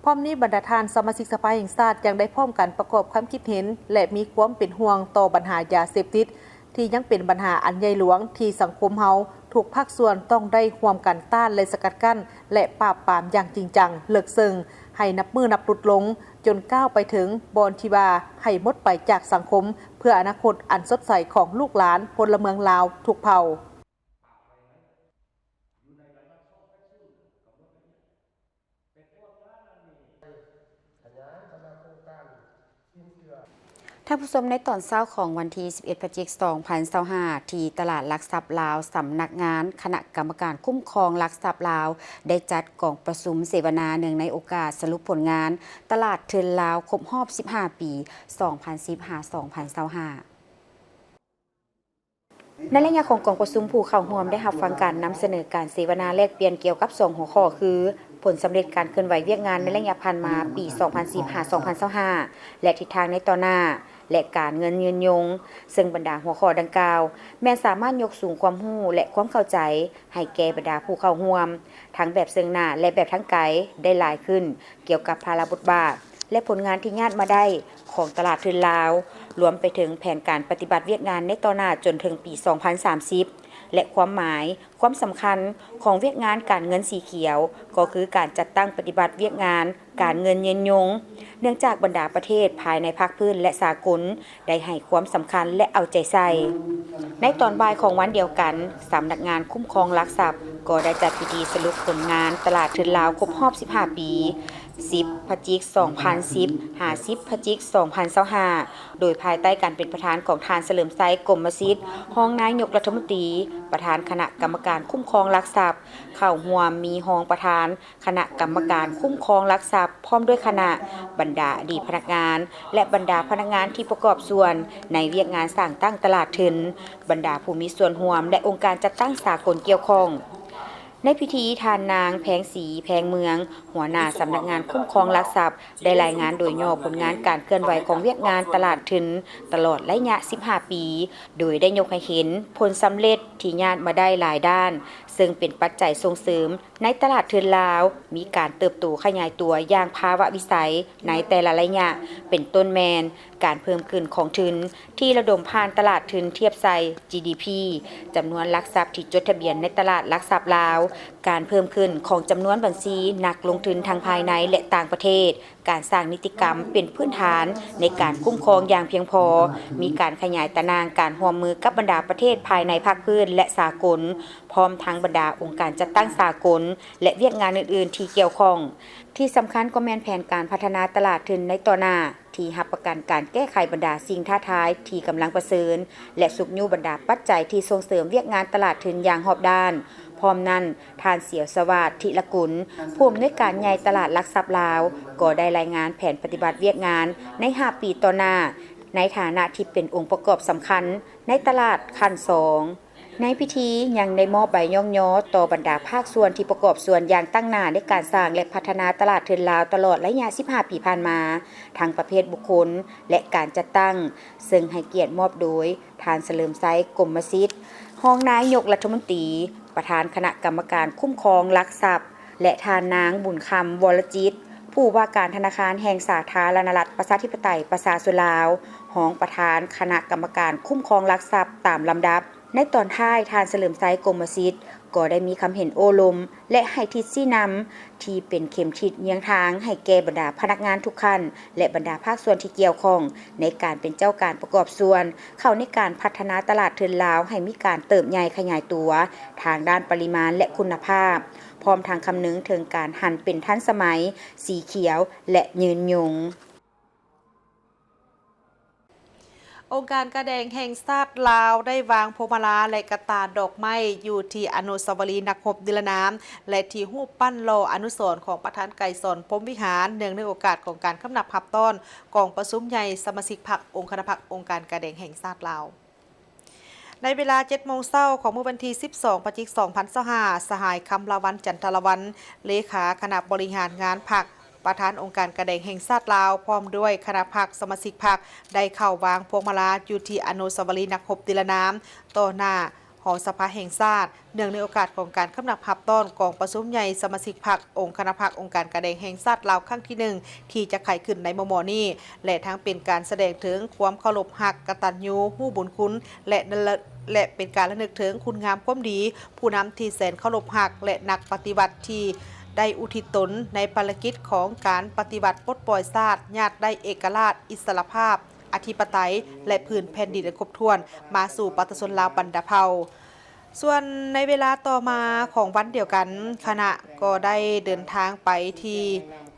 ພ້ອມນີ້ ບັນດາທ່ານສະມາຊິກສະພາແຫ່ງຊາດ ຍັງໄດ້ພ້ອມກັນປະກອບຄຳຄິດເຫັນ ແລະ ມີຄວາມເປັນຫ່ວງຕໍ່ບັນຫາຢາເສບຕິດ ທີ່ຍັງເປັນບັນຫາອັນໃຫຍ່ຫຼວງທີ່ສັງຄົມເຮົາທຸກພາກສ່ວນຕ້ອງໄດ້ຮ່ວມກັນຕ້ານ ແລະ ສະກັດກັ້ນ ແລະ ປາບປາມຢ່າງຈິງຈັງ, ເລິກເຊິ່ງ, ໃຫ້ນັບມື້ນັບຫຼຸດລົງ, ຈົນກ້າວໄປເຖິງບ່ອນທີ່ວ່າໃຫ້ໝົດໄປຈາກສັງຄົມ ເພື່ອອະນາຄົດອັນສົດໃສຂອງລູກຫຼານພົນລະເມືອງລາວທຸກເຜົ່າ. ທ່ານຜູ້ຊົມ, ໃນຕອນເຊົ້າຂອງວັນທີສິບເອັດ ພະຈິກ ສອງພັນຊາວຫ້າ ທີ່ຕະຫຼາດຫຼັກຊັບລາວ, ສຳນັກງານຄະນະກຳມະການຄຸ້ມຄອງຫຼັກຊັບລາວ ໄດ້ຈັດກອງປະຊຸມເສວະນາ ເນື່ອງໃນໂອກາດສະຫຼຸບຜົນງານຕະຫຼາດທຶນລາວຄົບຮອບສິບຫ້າປີ ສອງພັນສິບ ຫາ ສອງພັນຊາວຫ້າ. ໃນໄລຍະຂອງກອງປະຊຸມ, ຜູ້ເຂົ້າຮ່ວມໄດ້ຮັບຟັງການນຳສະເໜີການເສວະນາແລກປ່ຽນກ່ຽວກັບສອງຫົວຂໍ້ຄື ຜົນສຳເລັດການເຄື່ອນໄຫວວຽກງານໃນໄລຍະຜ່ານມາປີສອງພັນສິບ ຫາ ສອງພັນຊາວຫ້າ ແລະ ທິດທາງໃນຕໍ່ໜ້າ ແລະ ການເງິນຍືນຍົງ, ເຊິ່ງບັນດາຫົວຂໍ້ດັ່ງກ່າວ ແມ່ນສາມາດຍົກສູງຄວາມຮູ້ ແລະ ຄວາມເຂົ້າໃຈໃຫ້ແກ່ບັນດາຜູ້ເຂົ້າຮ່ວມ ທັງແບບເຊິ່ງໜ້າ ແລະ ແບບທາງໄກ ໄດ້ຫຼາຍຂຶ້ນ ກ່ຽວກັບພາລະບົດບາດ ແລະ ຜົນງານທີ່ຍາດມາໄດ້ຂອງຕະຫຼາດທຶນລາວ, ລວມໄປເຖິງແຜນການປະຕິບັດວຽກງານໃນຕໍ່ໜ້າຈົນເຖິງປີສອງພັນສາມສິບ ແລະ ຄວາມໝາຍ, ຄວາມສຳຄັນຂອງວຽກງານການເງິນສີຂຽວ ກໍຄືການຈັດຕັ້ງປະຕິບັດວຽກງານການເງິນຍືນຍົງ, ເນື່ອງຈາກບັນດາປະເທດພາຍໃນພາກພື້ນ ແລະ ສາກົນ ໄດ້ໃຫ້ຄວາມສຳຄັນ ແລະ ເອົາໃຈໃສ່. ໃນຕອນບ່າຍຂອງວັນດຽວກັນ, ສຳນັກງານຄຸ້ມຄອງຫຼັກຊັບ ກໍໄດ້ຈັດພິທີສະຫຼຸບຜົນງານຕະຫຼາດທຶນລາວຄົບຮອບສິບຫ້າປີ, ສິບ ພະຈິກ ສອງພັນສິບ ຫາ ສິບ ພະຈິກ ສອງພັນຊາວຫ້າ ໂດຍພາຍໃຕ້ການເປັນປະທານຂອງທ່ານ ສະເຫຼີມໄຊ ກົມມະສິດ ຮອງນາຍົກລັດຖະມົນຕີ ປະທານຄະນະກຳມະການຄຸ້ມຄອງຫຼັກຊັບ, ເຂົ້າຮ່ວມມີຮອງປະທານ ຄະນະກຳມະການຄຸ້ມຄອງຫຼັກຊັບ ພ້ອມດ້ວຍຄະນະ, ບັນດາອະດີດພະນັກງານ ແລະ ບັນດາພະນັກງານທີ່ປະກອບສ່ວນໃນວຽກງານສ້າງຕັ້ງຕະຫຼາດທຶນ, ບັນດາຜູ້ມີສ່ວນຮ່ວມ ແລະ ອົງການຈັດຕັ້ງສາກົນກ່ຽວຂ້ອງ. ໃນພິທີ, ທ່ານນາງ ແພງສີ ແພງເມືອງ ຫົວໜ້າສຳນັກງານຄຸ້ມຄອງຫຼັກຊັບ ໄດ້ລາຍງານໂດຍຫຍໍ້ຜົນງານການເຄື່ອນໄຫວຂອງວຽກງານຕະຫຼາດທຶນຕະຫຼອດໄລຍະສິບຫ້າປີ, ໂດຍໄດ້ຍົກໃຫ້ເຫັນຜົນສຳເລັດທີ່ຍາດມາໄດ້ຫຼາຍດ້ານ, ເຊິ່ງເປັນປັດໄຈສົ່ງເສີມ ໃນຕະຫຼາດທຶນລາວ ມີການເຕີບໂຕຂະຫຍາຍຕົວຢ່າງພາວະວິໄສໃນແຕ່ລະໄລຍະ, ເປັນຕົ້ນແມ່ນ ການເພີ່ມຂຶ້ນຂອງທຶນທີ່ລະດົມຜ່ານຕະຫຼາດທຶນທຽບໃສ່ ຈີດີພີ, ຈຳນວນຫຼັກຊັບທີ່ຈົດທະບຽນໃນຕະຫຼາດຫຼັກຊັບລາວ, ການເພີ່ມຂຶ້ນຂອງຈຳນວນບັນຊີນັກລົງທຶນທັງພາຍໃນ ແລະ ຕ່າງປະເທດ, ການສ້າງນິຕິກຳເປັນພື້ນຖານໃນການຄຸ້ມຄອງຢ່າງພຽງພໍ, ມີການຂະຫຍາຍຕາໜ່າງການຮ່ວມມືກັບບັນດາປະເທດພາຍໃນພາກພື້ນ ແລະ ສາກົນ, ພ້ອມທັງບັ ດາອົງການຈັດຕັ້ງສາກົນ ແລະ ວຽກງານອື່ນໆທີ່ກ່ຽວຂ້ອງ. ທີ່ສຳຄັນກໍແມ່ນແຜນການພັດທະນາຕະຫຼາດທຶນໃນຕໍ່ໜ້າ ທີ່ຮັບປະກັນການແກ້ໄຂບັນດາສິ່ງທ້າທາຍທີ່ກຳລັງປະເຊີນ ແລະ ຊຸກຍູ້ບັນດາປັດໄຈທີ່ສົ່ງເສີມວຽກງານຕະຫຼາດທຶນຢ່າງຮອບດ້ານ. ພ້ອມນັ້ນ, ທ່ານ ສຽວສະຫວາດ ທິລະກຸນ ຜູ້ອຳນວຍການໃຫຍ່ຕະຫຼາດຫຼັກຊັບລາວ ກໍໄດ້ລາຍງານແຜນປະຕິບັດວຽກງານໃນຫ້າປີຕໍ່ໜ້າ ໃນຖານະທີ່ເປັນອົງປະກອບສຳຄັນໃນຕະຫຼາດຂັ້ນສອງ. ໃນພິທີຍັງໄດ້ມອບໃບຍ້ອງຍໍຕໍ່ບັນດາພາກສ່ວນທີ່ປະກອບສ່ວນຢ່າງຕັ້ງໜ້າໃນການສ້າງ ແລະ ພັດທະນາຕະຫຼາດທຶນລາວຕະຫຼອດໄລຍະສິບຫ້າປີຜ່ານມາ, ທັງປະເພດບຸກຄົນ ແລະ ການຈັດຕັ້ງ, ເຊິ່ງໃຫ້ກຽດມອບໂດຍ ທ່ານ ສະເຫຼີມໄຊ ກົມມະສິດ ຮອງນາຍົກລັດຖະມົນຕີ, ປະທານຄະນະກຳມະການຄຸ້ມຄອງຫຼັກຊັບ ແລະ ທ່ານນາງ ບຸນຄຳ ວໍລະຈິດ ຜູ້ວ່າການທະນາຄານແຫ່ງສາທາລະນະລັດ ປະຊາທິປະໄຕ ປະຊາຊົນລາວ, ຮອງປະທານຄະນະກຳມະການຄຸ້ມຄອງຫຼັກຊັບຕາມລຳດັບ. ໃນຕອນທ້າຍ, ທ່ານ ສະເຫຼີມໄຊ ກົມມະສິດ ກໍໄດ້ມີຄຳເຫັນໂອ້ລົມ ແລະ ໃຫ້ທິດຊີ້ນຳທີ່ເປັນເຂັມທິດນຽງທາງໃຫ້ແກ່ບັນດາພະນັກງານທຸກຂັ້ນ ແລະ ບັນດາພາກສ່ວນທີ່ກ່ຽວຂ້ອງ ໃນການເປັນເຈົ້າການປະກອບສ່ວນ ເຂົ້າໃນການພັດທະນາຕະຫຼາດທຶນລາວໃຫ້ມີການເຕີບໃຫຍ່ຂະຫຍາຍຕົວທາງດ້ານປະລິມານ ແລະ ຄຸນນະພາບ, ພ້ອມທັງຄຳນຶງເຖິງການຫັນເປັນທັນສະໄໝ, ສີຂຽວ ແລະ ຍືນຍົງ. ອົງການກາແດງແຫ່ງຊາດລາວ ໄດ້ວາງພວງມາລາ ແລະ ກະຕ່າດອກໄມ້ ຢູ່ທີ່ອະນຸສາວະລີນັກຮົບນິລະນາມ ແລະ ທີ່ຮູບປັ້ນຫຼໍ່ອະນຸສອນຂອງປະທານໄກສອນ ພົມວິຫານ ເນື່ອງໃນໂອກາດຂອງການຄຳນັບຮັບຕ້ອນກອງປະຊຸມໃຫຍ່ສະມາຊິກພັກອົງຄະນະພັກອົງການກາແດງແຫ່ງຊາດລາວ. ໃນເວລາເຈັດໂມງເຊົ້າຂອງມື້ວັນທີສິບສອງ ພະຈິກ ສອງພັນຊາວຫ້າ, ສະຫາຍ ຄຳລາວັນ ຈັນທະລາວັນ ເລຂາຄະນະບໍລິຫານງານພັກ ປະທານອົງການກາແດງແຫ່ງຊາດລາວ ພ້ອມດ້ວຍຄະນະພັກສະມາຊິກພັກ ໄດ້ເຂົ້າວາງພວງມາລາຢູ່ທີ່ອະນຸສາວະລີນັກຮົບນິລະນາມ ຕໍ່ໜ້າຫໍສະພາແຫ່ງຊາດ ເນື່ອງໃນໂອກາດຂອງການຄຳນັບຮັບຕ້ອນກອງປະຊຸມໃຫຍ່ສະມາຊິກພັກອົງຄະນະພັກອົງການກາແດງແຫ່ງຊາດລາວຄັ້ງທີໜຶ່ງ ທີ່ຈະໄຂຂຶ້ນໃນມໍ່ໆນີ້ ແລະ ທັງເປັນການສະແດງເຖິງຄວາມເຄົາລົບຮັກ ກະຕັນຍູຮູ້ບຸນຄຸນ ແລະ ແລະ ເປັນການລະນຶກເຖິງຄຸນງາມຄວາມດີ ຜູ້ນຳທີ່ແສນເຄົາລົບຮັກ ແລະ ນັກປະຕິວັດທີ່ໄດ້ອຸທິດຕົນໃນພາລະກິດຂອງການປະຕິວັດປົດປ່ອຍຊາດ ຍາດໄດ້ເອກະລາດ, ອິດສະຫຼະພາບ, ອະທິປະໄຕ ແລະ ພື້ນແຜ່ນດິນອັນຄົບຖ້ວນ ມາສູ່ປະຊາຊົນລາວບັນດາເຜົ່າ. ສ່ວນໃນເວລາຕໍ່ມາຂອງວັນດຽວກັນ, ຄະນະກໍໄດ້ເດີນທາງໄປທີ່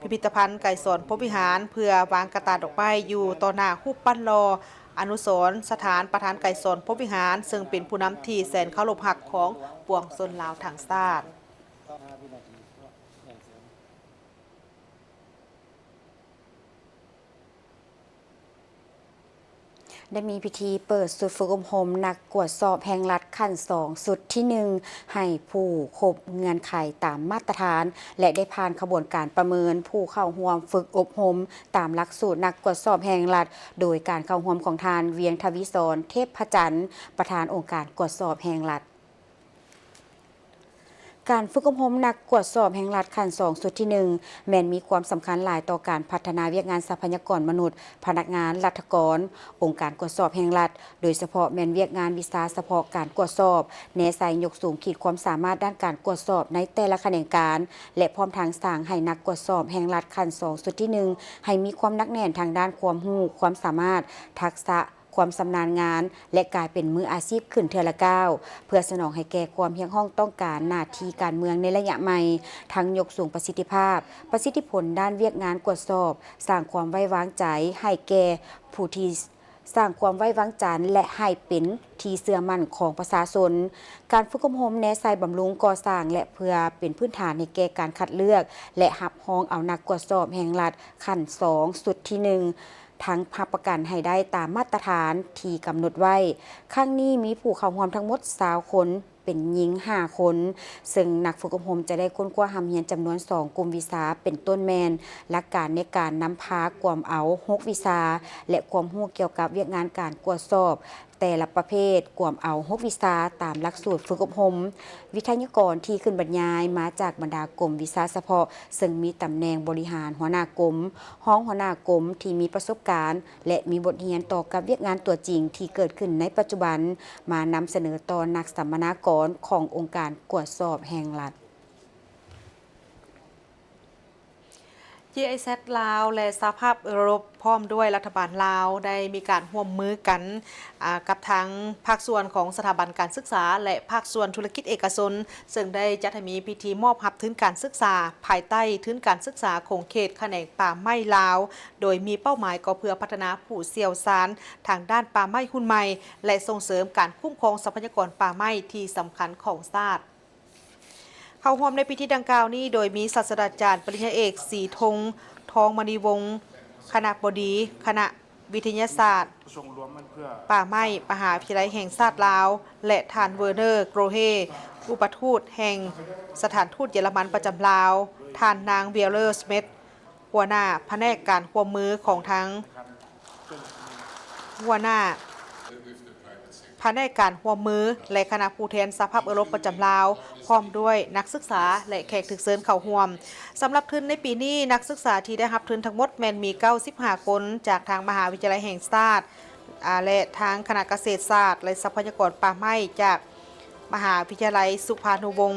ພິພິທະພັນໄກສອນພົມວິຫານ ເພື່ອວາງກະຕ່າດອກໄມ້ຢູ່ຕໍ່ໜ້າຮູບປັ້ນຫຼໍ່ອະນຸສອນສະຖານປະທານໄກສອນພົມວິຫານ ເຊິ່ງເປັນຜູ້ນຳທີ່ແສນເຄົາລົບຮັກຂອງປວງຊົນລາວທັງຊາດ. ໄດ້ມີພິທີເປີດຊຸດຝຶກອົບຮົມນັກກວດສອບແຫ່ງລັດຂັ້ນສອງຊຸດທີໜຶ່ງ ໃຫ້ຜູ້ຄົບເງື່ອນໄຂຕາມມາດຕະຖານ ແລະ ໄດ້ຜ່ານຂະບວນການປະເມີນຜູ້ເຂົ້າຮ່ວມຝຶກອົບຮົມຕາມຫຼັກສູດນັກກວດສອບແຫ່ງລັດ ໂດຍການເຂົ້າຮ່ວມຂອງທ່ານ ວຽງທະວີສອນ ເທບພະຈັນ ປະທານອົງການກວດສອບແຫ່ງລັດ. ການຝຶກອົບຮົມນັກກວດສອບແຫ່ງລັດຂັ້ນສອງຊຸດທີໜຶ່ງ ແມ່ນມີຄວາມສຳຄັນຫຼາຍຕໍ່ການພັດທະນາວຽກງານຊັບພະຍາກອນມະນຸດ, ພະນັກງານລັດຖະກອນ, ອົງການກວດສອບແຫ່ງລັດ, ໂດຍສະເພາະແມ່ນວຽກງານວິຊາສະເພາະການກວດສອບ, ແນໃສ່ຍົກສູງຂີດຄວາມສາມາດດ້ານການກວດສອບໃນແຕ່ລະຂະແໜງການ ແລະ ພ້ອມທັງສ້າງໃຫ້ນັກກວດສອບແຫ່ງລັດຂັ້ນສອງຊຸດທີໜຶ່ງ ໃຫ້ມີຄວາມໜັກແໜ້ນທາງດ້ານຄວາມຮູ້, ຄວາມສາມາດ, ທັກສະ, ຄວາມຊຳນານງານ ແລະ ກາຍເປັນມືອາຊີບຂຶ້ນເທື່ອລະກ້າວ ເພື່ອສະໜອງໃຫ້ແກ່ຄວາມຮຽກຮ້ອງຕ້ອງການໜ້າທີ່ການເມືອງໃນໄລຍະໃໝ່, ທັງຍົກສູງປະສິດທິພາບ, ປະສິດທິຜົນດ້ານວຽກງານກວດສອບ, ສ້າງຄວາມໄວ້ວາງໃຈໃຫ້ແກ່ຜູ້ທີ່ ສ້າງຄວາມໄວ້ວາງໃຈ ແລະ ໃຫ້ເປັນທີ່ເຊື່ອໝັ້ນຂອງປະຊາຊົນ. ການຝຶກອົບຮົມແນໃສ່ບຳລຸງກໍ່ສ້າງ ແລະ ເພື່ອເປັນພື້ນຖານໃຫ້ແກ່ການຄັດເລືອກ ແລະ ຮັບຮອງເອົານັກກວດສອບແຫ່ງລັດຂັ້ນສອງຊຸດທີໜຶ່ງ ທັງຮັບປະກັນໃຫ້ໄດ້ຕາມມາດຕະຖານທີ່ກຳນົດໄວ້. ຄັ້ງນີ້ມີຜູ້ເຂົ້າຮ່ວມທັງໝົດຊາວຄົນ, ເປັນຍິງຫ້າຄົນ, ເຊິ່ງນັກຝຶກອົບຮົມຈະໄດ້ຄົ້ນຄວ້າຮ່ຳຮຽນຈຳນວນສອງກຸ່ມວິຊາ ເປັນຕົ້ນແມ່ນ ຫຼັກການໃນການນຳພາກວມເອົາຫົກວິຊາ ແລະ ຄວາມຮູ້ກ່ຽວກັບວຽກງານການກວດສອບ ແຕ່ລະປະເພດກວມເອົາຫົກວິຊາຕາມຫຼັກສູດຝຶກອົບຮົມ. ວິທະຍາກອນທີ່ຂຶ້ນບັນຍາຍມາຈາກບັນດາກົມວິຊາສະເພາະ ເຊິ່ງມີຕຳແໜ່ງບໍລິຫານຫົວໜ້າກົມ, ຮອງຫົວໜ້າກົມທີ່ມີປະສົບການ ແລະ ມີບົດຮຽນຕໍ່ກັບວຽກງານຕົວຈິງທີ່ເກີດຂຶ້ນໃນປັດຈຸບັນ ມານຳສະເໜີຕໍ່ນັກສຳມະນາກອນຂອງອົງການກວດສອບແຫ່ງລັດ. ຈີໄອແຊດ ລາວ ແລະ ສະຫະພາບເອີຣົບ ພ້ອມດ້ວຍລັດຖະບານລາວ ໄດ້ມີການຮ່ວມມືກັນ ອາ ກັບທາງພາກສ່ວນຂອງສະຖາບັນການສຶກສາ ແລະ ພາກສ່ວນທຸລະກິດເອກະຊົນ ເຊິ່ງໄດ້ຈັດໃຫ້ມີພິທີມອບຮັບທຶນການສຶກສາ ພາຍໃຕ້ທຶນການສຶກສາຂົງເຂດຂະແໜງປ່າໄມ້ລາວ ໂດຍມີເປົ້າໝາຍກໍເພື່ອພັດທະນາຜູ້ຊ່ຽວຊານທາງດ້ານປ່າໄມ້ຮຸ່ນໃໝ່ ແລະ ສົ່ງເສີມການຄຸ້ມຄອງຊັບພະຍາກອນປ່າໄມ້ທີ່ສຳຄັນຂອງຊາດ. ເຂົ້າຮ່ວມໃນພິທີດັ່ງກ່າວນີ້ ໂດຍມີສາດສະດາຈານປະລິນຍາເອກ ສີທົງ ທອງມະນີວົງ ຄະນະບໍດີ ຄະນະວິທະຍາສາດປ່າໄມ້ ມະຫາວິທະຍາໄລແຫ່ງຊາດລາວ ແລະ ທ່ານ ເວີເນີ ໂກຣເຮ ອຸປະທູດແຫ່ງສະຖານທູດເຢຍລະມັນປະຈຳລາວ, ທ່ານນາງ ວຽລເລີ ສະມິດ ຫົວໜ້າພະແນກການຮ່ວມມືຂອງທາງ ຫົວໜ້າພະແນກການຮ່ວມມື ແລະ ຄະນະຜູ້ແທນສະຫະພາບເອີຣົບປະຈຳລາວ, ພ້ອມດ້ວຍນັກສຶກສາ ແລະ ແຂກຖືກເຊີນເຂົ້າຮ່ວມ. ສຳລັບທຶນໃນປີນີ້, ນັກສຶກສາທີ່ໄດ້ຮັບທຶນທັງໝົດແມ່ນມີເກົ້າສິບຫ້າຄົນ ຈາກທາງມະຫາວິທະຍາໄລແຫ່ງຊາດ ອາ ແລະ ທາງຄະນະກະເສດສາດ ແລະ ຊັບພະຍາກອນປ່າໄມ້ ຈາກມະຫາວິທະຍາໄລສຸພານຸວົງ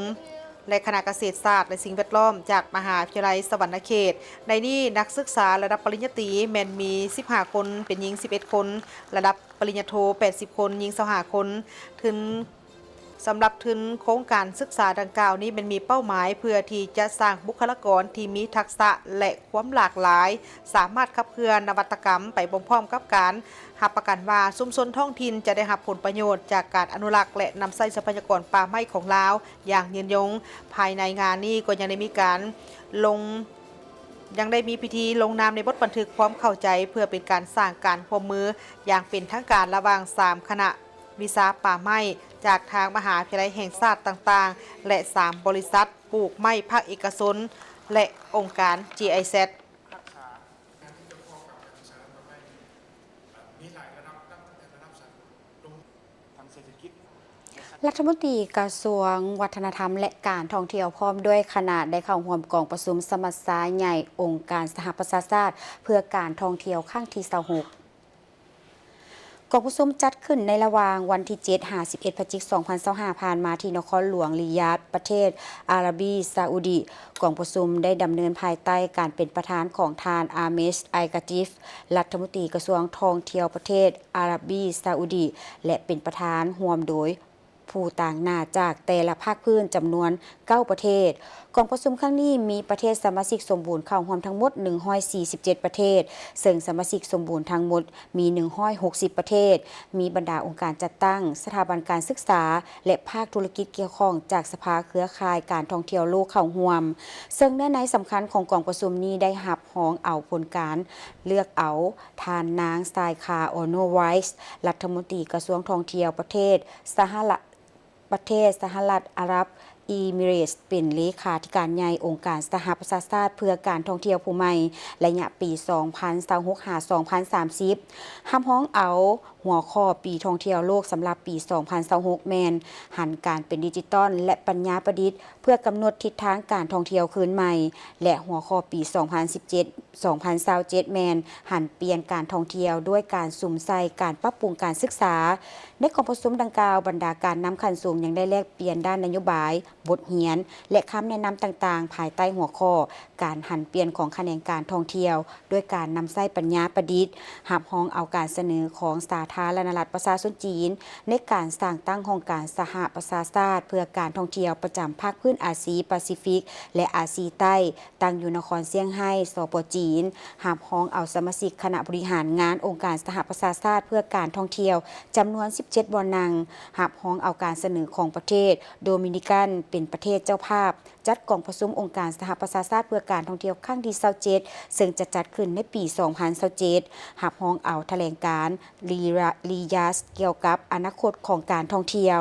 ແລະ ຄະນະກະເສດສາດ ແລະ ສິ່ງແວດລ້ອມ ຈາກມະຫາວິທະຍາໄລສະຫວັນນະເຂດ. ໃນນີ້, ນັກສຶກສາລະດັບປະລິນຍາຕີແມ່ນມີສິບຫ້າຄົນ, ເປັນຍິງສິບເອັດຄົນ, ລະດັບປະລິນຍາໂທແປດສິບຄົນ, ຍິງຊາວຫ້າຄົນ. ທຶນ ສຳລັບທຶນໂຄງການສຶກສາດັ່ງກ່າວນີ້ແມ່ນມີເປົ້າໝາຍເພື່ອທີ່ຈະສ້າງບຸກຄະລາກອນທີ່ມີທັກສະ ແລະ ຄວາມຫຼາກຫຼາຍ, ສາມາດຂັບເຄື່ອນນະວັດຕະກຳໄປພ້ອມໆກັບການຮັບປະກັນວ່າຊຸມຊົນທ້ອງຖິ່ນຈະໄດ້ຮັບຜົນປະໂຫຍດຈາກການອະນຸລັກ ແລະ ນຳໃຊ້ຊັບພະຍາກອນປ່າໄມ້ຂອງລາວຢ່າງຍືນຍົງ. ພາຍໃນງານນີ້ກໍຍັງໄດ້ມີການລົງ ຍັງໄດ້ມີພິທີລົງນາມໃນບົດບັນທຶກຄວາມເຂົ້າໃຈ ເພື່ອເປັນການສ້າງການຮ່ວມມືຢ່າງເປັນທາງການລະຫວ່າງສາມຄະນະ ວິຊາປ່າໄມ້ຈາກທາງມະຫາວິທະຍາໄລແຫ່ງຊາດຕ່າງໆ ແລະ ສາມບໍລິສັດປູກໄມ້ພາກເອກະຊົນ ແລະ ອົງການ ຈີໄອແຊດ. ລັດຖະມົນຕີກະຊວງວັດທະນະທຳ ແລະ ການທ່ອງທ່ຽວ ພ້ອມດ້ວຍຄະນະ ໄດ້ເຂົ້າຮ່ວມກອງປະຊຸມສະມັດຊາໃຫຍ່ອົງການສະຫະປະຊາຊາດ ເພື່ອການທ່ອງທ່ຽວຄັ້ງທີຊາວຫົກ. ກອງປະຊຸມຈັດຂຶ້ນໃນລະຫວ່າງວັນທີເຈັດ ຫາ ສິບເອັດ ພະຈິກ ສອງພັນຊາວຫ້າ ຜ່ານມາ ທີ່ນະຄອນຫຼວງລິຢາດ ປະເທດອາຣາບີຊາອຸດີ. ກອງປະຊຸມໄດ້ດຳເນີນພາຍໃຕ້ການເປັນປະທານຂອງທ່ານ ອາເມຊ ໄອກາຕິຟ ລັດຖະມົນຕີກະຊວງທ່ອງທ່ຽວປະເທດອາຣາບີຊາອຸດີ ແລະ ເປັນປະທານ ຮ່ວມໂດຍ ຜູ້ຕາງໜ້າຈາກແຕ່ລະພາກພື້ນຈຳນວນເກົ້າປະເທດ. ກອງປະຊຸມຄັ້ງນີ້ມີປະເທດສະມາຊິກສົມບູນເຂົ້າຮ່ວມທັງໝົດໜຶ່ງຮ້ອຍສີ່ສິບເຈັດປະເທດ, ເຊິ່ງສະມາຊິກສົມບູນທັງໝົດມີໜຶ່ງຮ້ອຍຫົກສິບປະເທດ, ມີບັນດາອົງການຈັດຕັ້ງ, ສະຖາບັນການສຶກສາ ແລະ ພາກທຸລະກິດກ່ຽວຂ້ອງຈາກສະພາເຄືອຂ່າຍການທ່ອງທ່ຽວໂລກເຂົ້າຮ່ວມ. ເຊິ່ງເນື້ອໃນສຳຄັນຂອງກອງປະຊຸມນີ້ໄດ້ຮັບຮອງເອົາຜົນການເລືອກເອົາ ທ່ານນາງ ຊາຍຄາ ອອໂນໄວສ໌ ລັດຖະມົນຕີກະຊວງທ່ອງທ່ຽວປະເທດສະຫະລັດ ປະເທດສະຫະລັດອາຣັບອີມິເຣດ ເປັນເລຂາທິການໃຫຍ່ອົງການສະຫະປະຊາຊາດເພື່ອການທ່ອງທ່ຽວຜູ້ໃໝ່ ໄລຍະປີສອງພັນຊາວຫົກ ຫາ ສອງພັນສາມສິບ. ຮັບຮອງເອົາຫົວຂໍ້ປີທ່ອງທ່ຽວໂລກສຳລັບປີສອງພັນຊາວຫົກ ແມ່ນຫັນການເປັນດິຈິຕອນ ແລະ ປັນຍາປະດິດ ເພື່ອກຳນົດທິດທາງການທ່ອງທ່ຽວຄືນໃໝ່ ແລະ ຫົວຂໍ້ປີສອງພັນສິບເຈັດ ສອງພັນຊາວເຈັດ ແມ່ນຫັນປ່ຽນການທ່ອງທ່ຽວດ້ວຍການສຸມໃສ່ການປັບປຸງການສຶກສາ. ໃນກອງປະຊຸມດັ່ງກ່າວ, ບັນດາການນຳຂັ້ນສູງຍັງໄດ້ແລກປ່ຽນດ້ານນະໂຍບາຍ, ບົດຮຽນ ແລະ ຄຳແນະນຳຕ່າງໆ ພາຍໃຕ້ຫົວຂໍ້ ການຫັນປ່ຽນຂອງຂະແໜງການທ່ອງທ່ຽວ ດ້ວຍການນຳໃຊ້ປັນຍາປະດິດ, ຮັບຮອງເອົາການສະເໜີຂອງສາທາລະນະລັດປະຊາຊົນຈີນ ໃນການສ້າງຕັ້ງຫ້ອງການສະຫະປະຊາຊາດເພື່ອການທ່ອງທ່ຽວປະຈຳພາກພື້ນອາຊີປາຊີຟິກ ແລະ ອາຊີໃຕ້ ຕັ້ງຢູ່ນະຄອນຊຽງໄຮ້, ສປ ຈີນ, ຮັບຮອງເອົາສະມາຊິກຄະນະບໍລິຫານງານອົງການສະຫະປະຊາຊາດເພື່ອການທ່ອງທ່ຽວ ຈຳນວນສິບເຈັດບ່ອນນັ່ງ, ຮັບຮອງເອົາການສະເໜີຂອງປະເທດໂດມິນິກັນເປັນປະເທດເຈົ້າພາບ ຈັດກອງປະຊຸມອົງການສະຫະປະຊາຊາດເພື່ອການທ່ອງທ່ຽວຄັ້ງທີຊາວເຈັດ ເຊິ່ງຈະຈັດຂຶ້ນໃນປີສອງພັນຊາວເຈັດ, ຮັບຮອງເອົາຖະແຫຼງການ ລີລາ ລີຢາສ ກ່ຽວກັບອະນາຄົດຂອງການທ່ອງທ່ຽວ.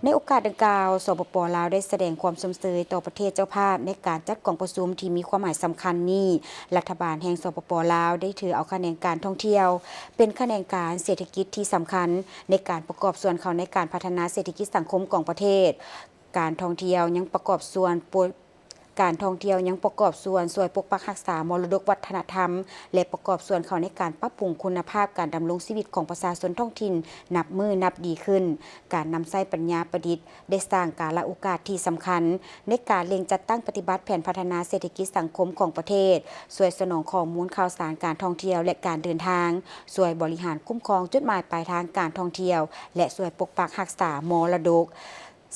ໃນໂອກາດດັ່ງກ່າວ, ສປປ ລາວ ໄດ້ສະແດງຄວາມຊົມເຊີຍຕໍ່ປະເທດເຈົ້າພາບໃນການຈັດກອງປະຊຸມທີ່ມີຄວາມໝາຍສຳຄັນນີ້. ລັດຖະບານແຫ່ງ ສປປ ລາວ ໄດ້ຖືເອົາຂະແໜງການທ່ອງທ່ຽວເປັນຂະແໜງການເສດຖະກິດທີ່ສຳຄັນໃນການປະກອບສ່ວນເຂົ້າໃນການພັດທະນາເສດຖະກິດສັງຄົມຂອງປະເທດ. ການທ່ອງທ່ຽວຍັງປະກອບສ່ວນໂປ ການທ່ອງທ່ຽວຍັງປະກອບສ່ວນຊ່ວຍປົກປັກຮັກສາມໍລະດົກວັດທະນະທຳ ແລະ ປະກອບສ່ວນເຂົ້າໃນການປັບປຸງຄຸນນະພາບການດຳລົງຊີວິດຂອງປະຊາຊົນທ້ອງຖິ່ນນັບມື້ນັບດີຂຶ້ນ. ການນຳໃຊ້ປັນຍາປະດິດໄດ້ສ້າງກາລະໂອກາດທີ່ສຳຄັນ ໃນການເລັ່ງຈັດຕັ້ງປະຕິບັດແຜນພັດທະນາເສດຖະກິດສັງຄົມຂອງປະເທດ, ຊ່ວຍສະໜອງຂໍ້ມູນຂ່າວສານການທ່ອງທ່ຽວ ແລະ ການເດີນທາງ, ຊ່ວຍບໍລິຫານຄຸ້ມຄອງຈຸດໝາຍປາຍທາງການທ່ອງທ່ຽວ ແລະ ຊ່ວຍປົກປັກຮັກສາມໍລະດົກ.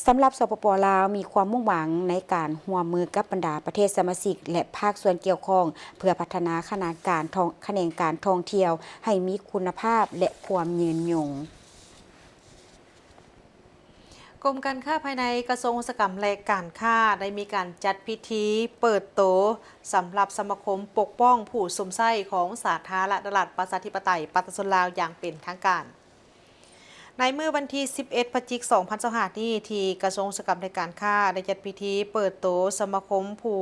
ສຳລັບ ສປປ ລາວ ມີຄວາມມຸ່ງຫວັງໃນການຮ່ວມມືກັບບັນດາປະເທດສະມາຊິກ ແລະ ພາກສ່ວນກ່ຽວຂ້ອງ ເພື່ອພັດທະນາຂະແໜງການທ່ອງ ຂະແໜງການທ່ອງທ່ຽວໃຫ້ມີຄຸນນະພາບ ແລະ ຄວາມຍືນຍົງ. ກົມການຄ້າພາຍໃນ ກະຊວງອຸດສາຫະກຳ ແລະ ການຄ້າ ໄດ້ມີການຈັດພິທີເປີດໂຕສຳລັບສະມາຄົມປົກປ້ອງຜູ້ຊົມໃຊ້ຂອງສາທາລະນະລັດ ປະຊາທິປະໄຕ ປະຊາຊົນລາວ ຢ່າງເປັນທາງການ. ໃນມື້ວັນທີສິບເອັດ ພະຈິກ ສອງພັນຊາວຫ້າ ນີ້ ທີ່ກະຊວງອຸດສາຫະກຳ ແລະ ການຄ້າ ໄດ້ຈັດພິທີເປີດໂຕສະມາຄົມຜູ້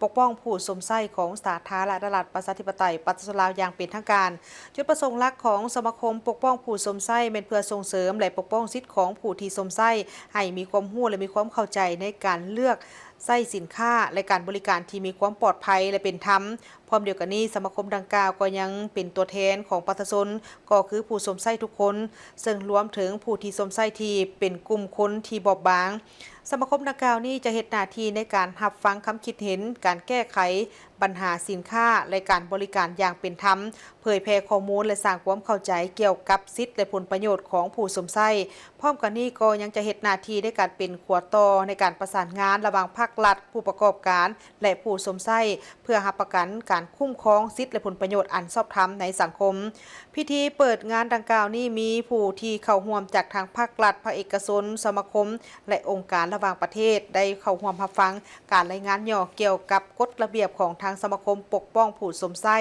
ປົກປ້ອງຜູ້ຊົມໃຊ້ຂອງສາທາລະນະລັດ ປະຊາທິປະໄຕ ປະຊາຊົນລາວ ຢ່າງເປັນທາງການ. ຈຸດປະສົງຫຼັກຂອງສະມາຄົມປົກປ້ອງຜູ້ຊົມໃຊ້ ແມ່ນເພື່ອສົ່ງເສີມ ແລະ ປົກປ້ອງສິດຂອງຜູ້ທີ່ຊົມໃຊ້ ໃຫ້ມີຄວາມຮູ້ ແລະ ມີຄວາມເຂົ້າໃຈໃນການເລືອກໃຊ້ສິນຄ້າ ແລະ ການບໍລິການທີ່ມີຄວາມປອດໄພ ແລະ ເປັນທຳ. ພ້ອມດຽວກັນນີ້, ສະມາຄົມດັ່ງກ່າວກໍຍັງເປັນຕົວແທນຂອງປະຊາຊົນ ກໍຄືຜູ້ຊົມໃຊ້ທຸກຄົນ, ເຊິ່ງລວມເຖິງຜູ້ທີ່ຊົມໃຊ້ທີ່ເປັນກຸ່ມຄົນທີ່ບອບບາງ. ສະມາຄົມດັ່ງກ່າວນີ້ຈະເຮັດໜ້າທີ່ໃນການຮັບຟັງຄຳຄິດເຫັນ, ການແກ້ໄຂບັນຫາສິນຄ້າ ແລະ ການບໍລິການຢ່າງເປັນທຳ, ເຜີຍແຜ່ຂໍ້ມູນ ແລະ ສ້າງຄວາມເຂົ້າໃຈກ່ຽວກັບສິດ ແລະ ຜົນປະໂຫຍດຂອງຜູ້ຊົມໃຊ້. ພ້ອມກັນນີ້ກໍຍັງຈະເຮັດໜ້າທີ່ໃນການເປັນຂົວຕໍ່ໃນການປະສານງານລະຫວ່າງພາກລັດ, ຜູ້ປະກອບການ ແລະ ຜູ້ຊົມໃຊ້ ເພື່ອຮັບປະກັນການຄຸ້ມຄອງສິດ ແລະ ຜົນປະໂຫຍດອັນຊອບທຳໃນສັງຄົມ. ພິທີເປີດງານດັ່ງກ່າວນີ້ມີຜູ້ທີ່ເຂົ້າຮ່ວມຈາກທາງພາກລັດ, ພາກເອກະຊົນ, ສະມາຄົມ ແລະ ອົງການລະຫວ່າງປະເທດ ໄດ້ເຂົ້າຮ່ວມຮັບຟັງການລາຍງານຫຍໍ້ກ່ຽວກັບກົດລະບຽບຂອງທາງສະມາຄົມປົກປ້ອງຜູ້ຊົມໃຊ້,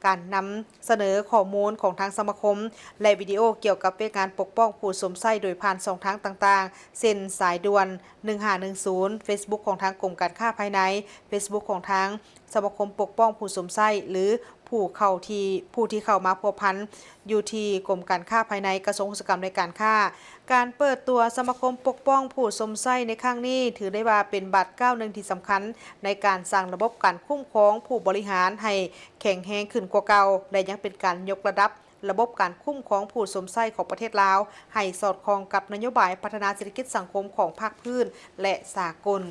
ການນຳສະເໜີຂໍ້ມູນຂອງທາງສະມາຄົມ ແລະ ວິດີໂອກ່ຽວກັບວຽກງານປົກປ້ອງຜູ້ຊົມໃຊ້ໂດຍຜ່ານຊ່ອງທາງຕ່າງໆ ເຊັ່ນ ສາຍດ່ວນ ໜຶ່ງຫ້າໜຶ່ງສູນ, ເຟສບຸກຂອງທາງກົມການຄ້າພາຍໃນ, ເຟສບຸກຂອງທາງສະມາຄົມປົກປ້ອງຜູ້ຊົມໃຊ້ ຫຼື ຜູ້ເຂົ້າທີ່ ຜູ້ທີ່ເຂົ້າມາພົວພັນຢູ່ທີ່ກົມການຄ້າພາຍໃນ ກະຊວງອຸດສາຫະກຳ ແລະ ການຄ້າ. ການເປີດຕົວສະມາຄົມປົກປ້ອງຜູ້ຊົມໃຊ້ໃນຄັ້ງນີ້ ຖືໄດ້ວ່າເປັນບາດກ້າວໜຶ່ງທີ່ສຳຄັນໃນການສ້າງລະບົບການຄຸ້ມຄອງຜູ້ບໍລິຫານໃຫ້ແຂງແຮງຂຶ້ນກວ່າເກົ່າ ແລະ ຍັງເປັນການຍົກລະດັບລະບົບການຄຸ້ມຄອງຜູ້ຊົມໃຊ້ຂອງປະເທດລາວ ໃຫ້ສອດຄ່ອງກັບນະໂຍບາຍພັດທະນາເສດຖະກິດສັງຄົມຂອງພາກພື້ນ ແລະ ສາກົນ.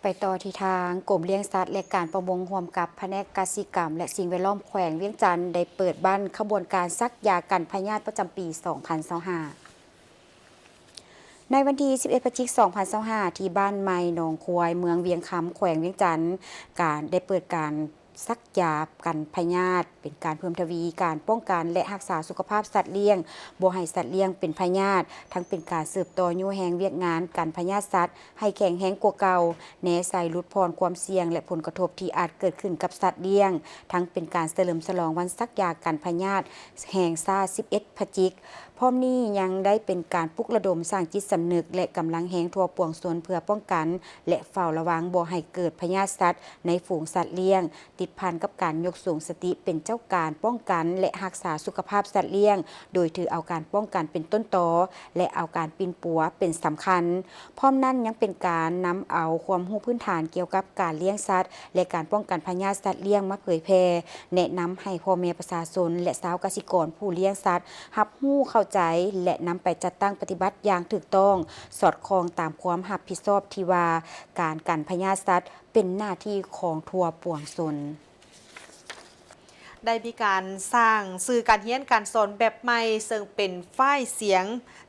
ໄປຕໍ່ທີ່ທາງກົມລ້ຽງສັດ ແລະ ການປະມົງ ຮ່ວມກັບພະແນກກະສິກຳ ແລະ ສິ່ງແວດລ້ອມແຂວງວຽງຈັນ ໄດ້ເປີດບັ້ນຂະບວນການສັກຢາກັນພະຍາດປະຈຳປີສອງພັນຊາວຫ້າ. ໃນວັນທີສິບເອັດ ພະຈິກ ສອງພັນຊາວຫ້າ ທີ່ບ້ານໃໝ່ໜອງຄວາຍ ເມືອງວຽງຄຳ ແຂວງວຽງຈັນ ການໄດ້ເປີດການ ສັກຢາກັນພະຍາດ ເປັນການເພີ່ມທະວີການປ້ອງກັນ ແລະ ຮັກສາສຸຂະພາບສັດລ້ຽງ, ບໍ່ໃຫ້ສັດລ້ຽງເປັນພະຍາດ, ທັງເປັນການສືບຕໍ່ຍູ້ແຮງວຽກງານກັນພະຍາດສັດໃຫ້ແຂງແຮງກວ່າເກົ່າ, ແນໃສ່ຫຼຸດຜ່ອນຄວາມສ່ຽງ ແລະ ຜົນກະທົບທີ່ອາດເກີດຂຶ້ນກັບສັດລ້ຽງ, ທັງເປັນການສະເຫຼີມສະຫຼອງວັນສັກຢາກັນພະຍາດແຫ່ງຊາດ ສິບເອັດ ພະຈິກ. ພ້ອມນີ້ຍັງໄດ້ເປັນການປຸກລະດົມສ້າງຈິດສຳນຶກ ແລະ ກຳລັງແຮງທົ່ວປວງຊົນ ເພື່ອປ້ອງກັນ ແລະ ເຝົ້າລະວັງບໍ່ໃຫ້ເກີດພະຍາດສັດໃນຝູງສັດລ້ຽງ, ຕິດພັນກັບການຍົກສູງສະຕິເປັນເຈົ້າການປ້ອງກັນ ແລະ ຮັກສາສຸຂະພາບສັດລ້ຽງ, ໂດຍຖືເອົາການປ້ອງກັນເປັນຕົ້ນຕໍ ແລະ ເອົາການປິ່ນປົວເປັນສຳຄັນ. ພ້ອມນັ້ນຍັງເປັນການນຳເອົາຄວາມຮູ້ພື້ນຖານກ່ຽວກັບການລ້ຽງສັດ ແລະ ການປ້ອງກັນພະຍາດສັດລ້ຽງມາເຜີຍແຜ່, ແນະນຳໃຫ້ພໍ່ແມ່ປະຊາຊົນ ແລະ ຊາວກະສິກອນຜູ້ລ້ຽງສັດ ຮັບຮູ້ເຂົ້າໃຈ ແລະ ນຳໄປຈັດຕັ້ງປະຕິບັດຢ່າງຖືກຕ້ອງ, ສອດຄ່ອງຕາມຄວາມຮັບຜິດຊອບທີ່ວ່າ ການກັນພະຍາດສັດເປັນໜ້າທີ່ຂອງທົ່ວປວງຊົນ. ໄດ້ມີການສ້າງສື່ການຮຽນການສອນແບບໃໝ່, ເຊິ່ງເປັນຟາຍສຽງ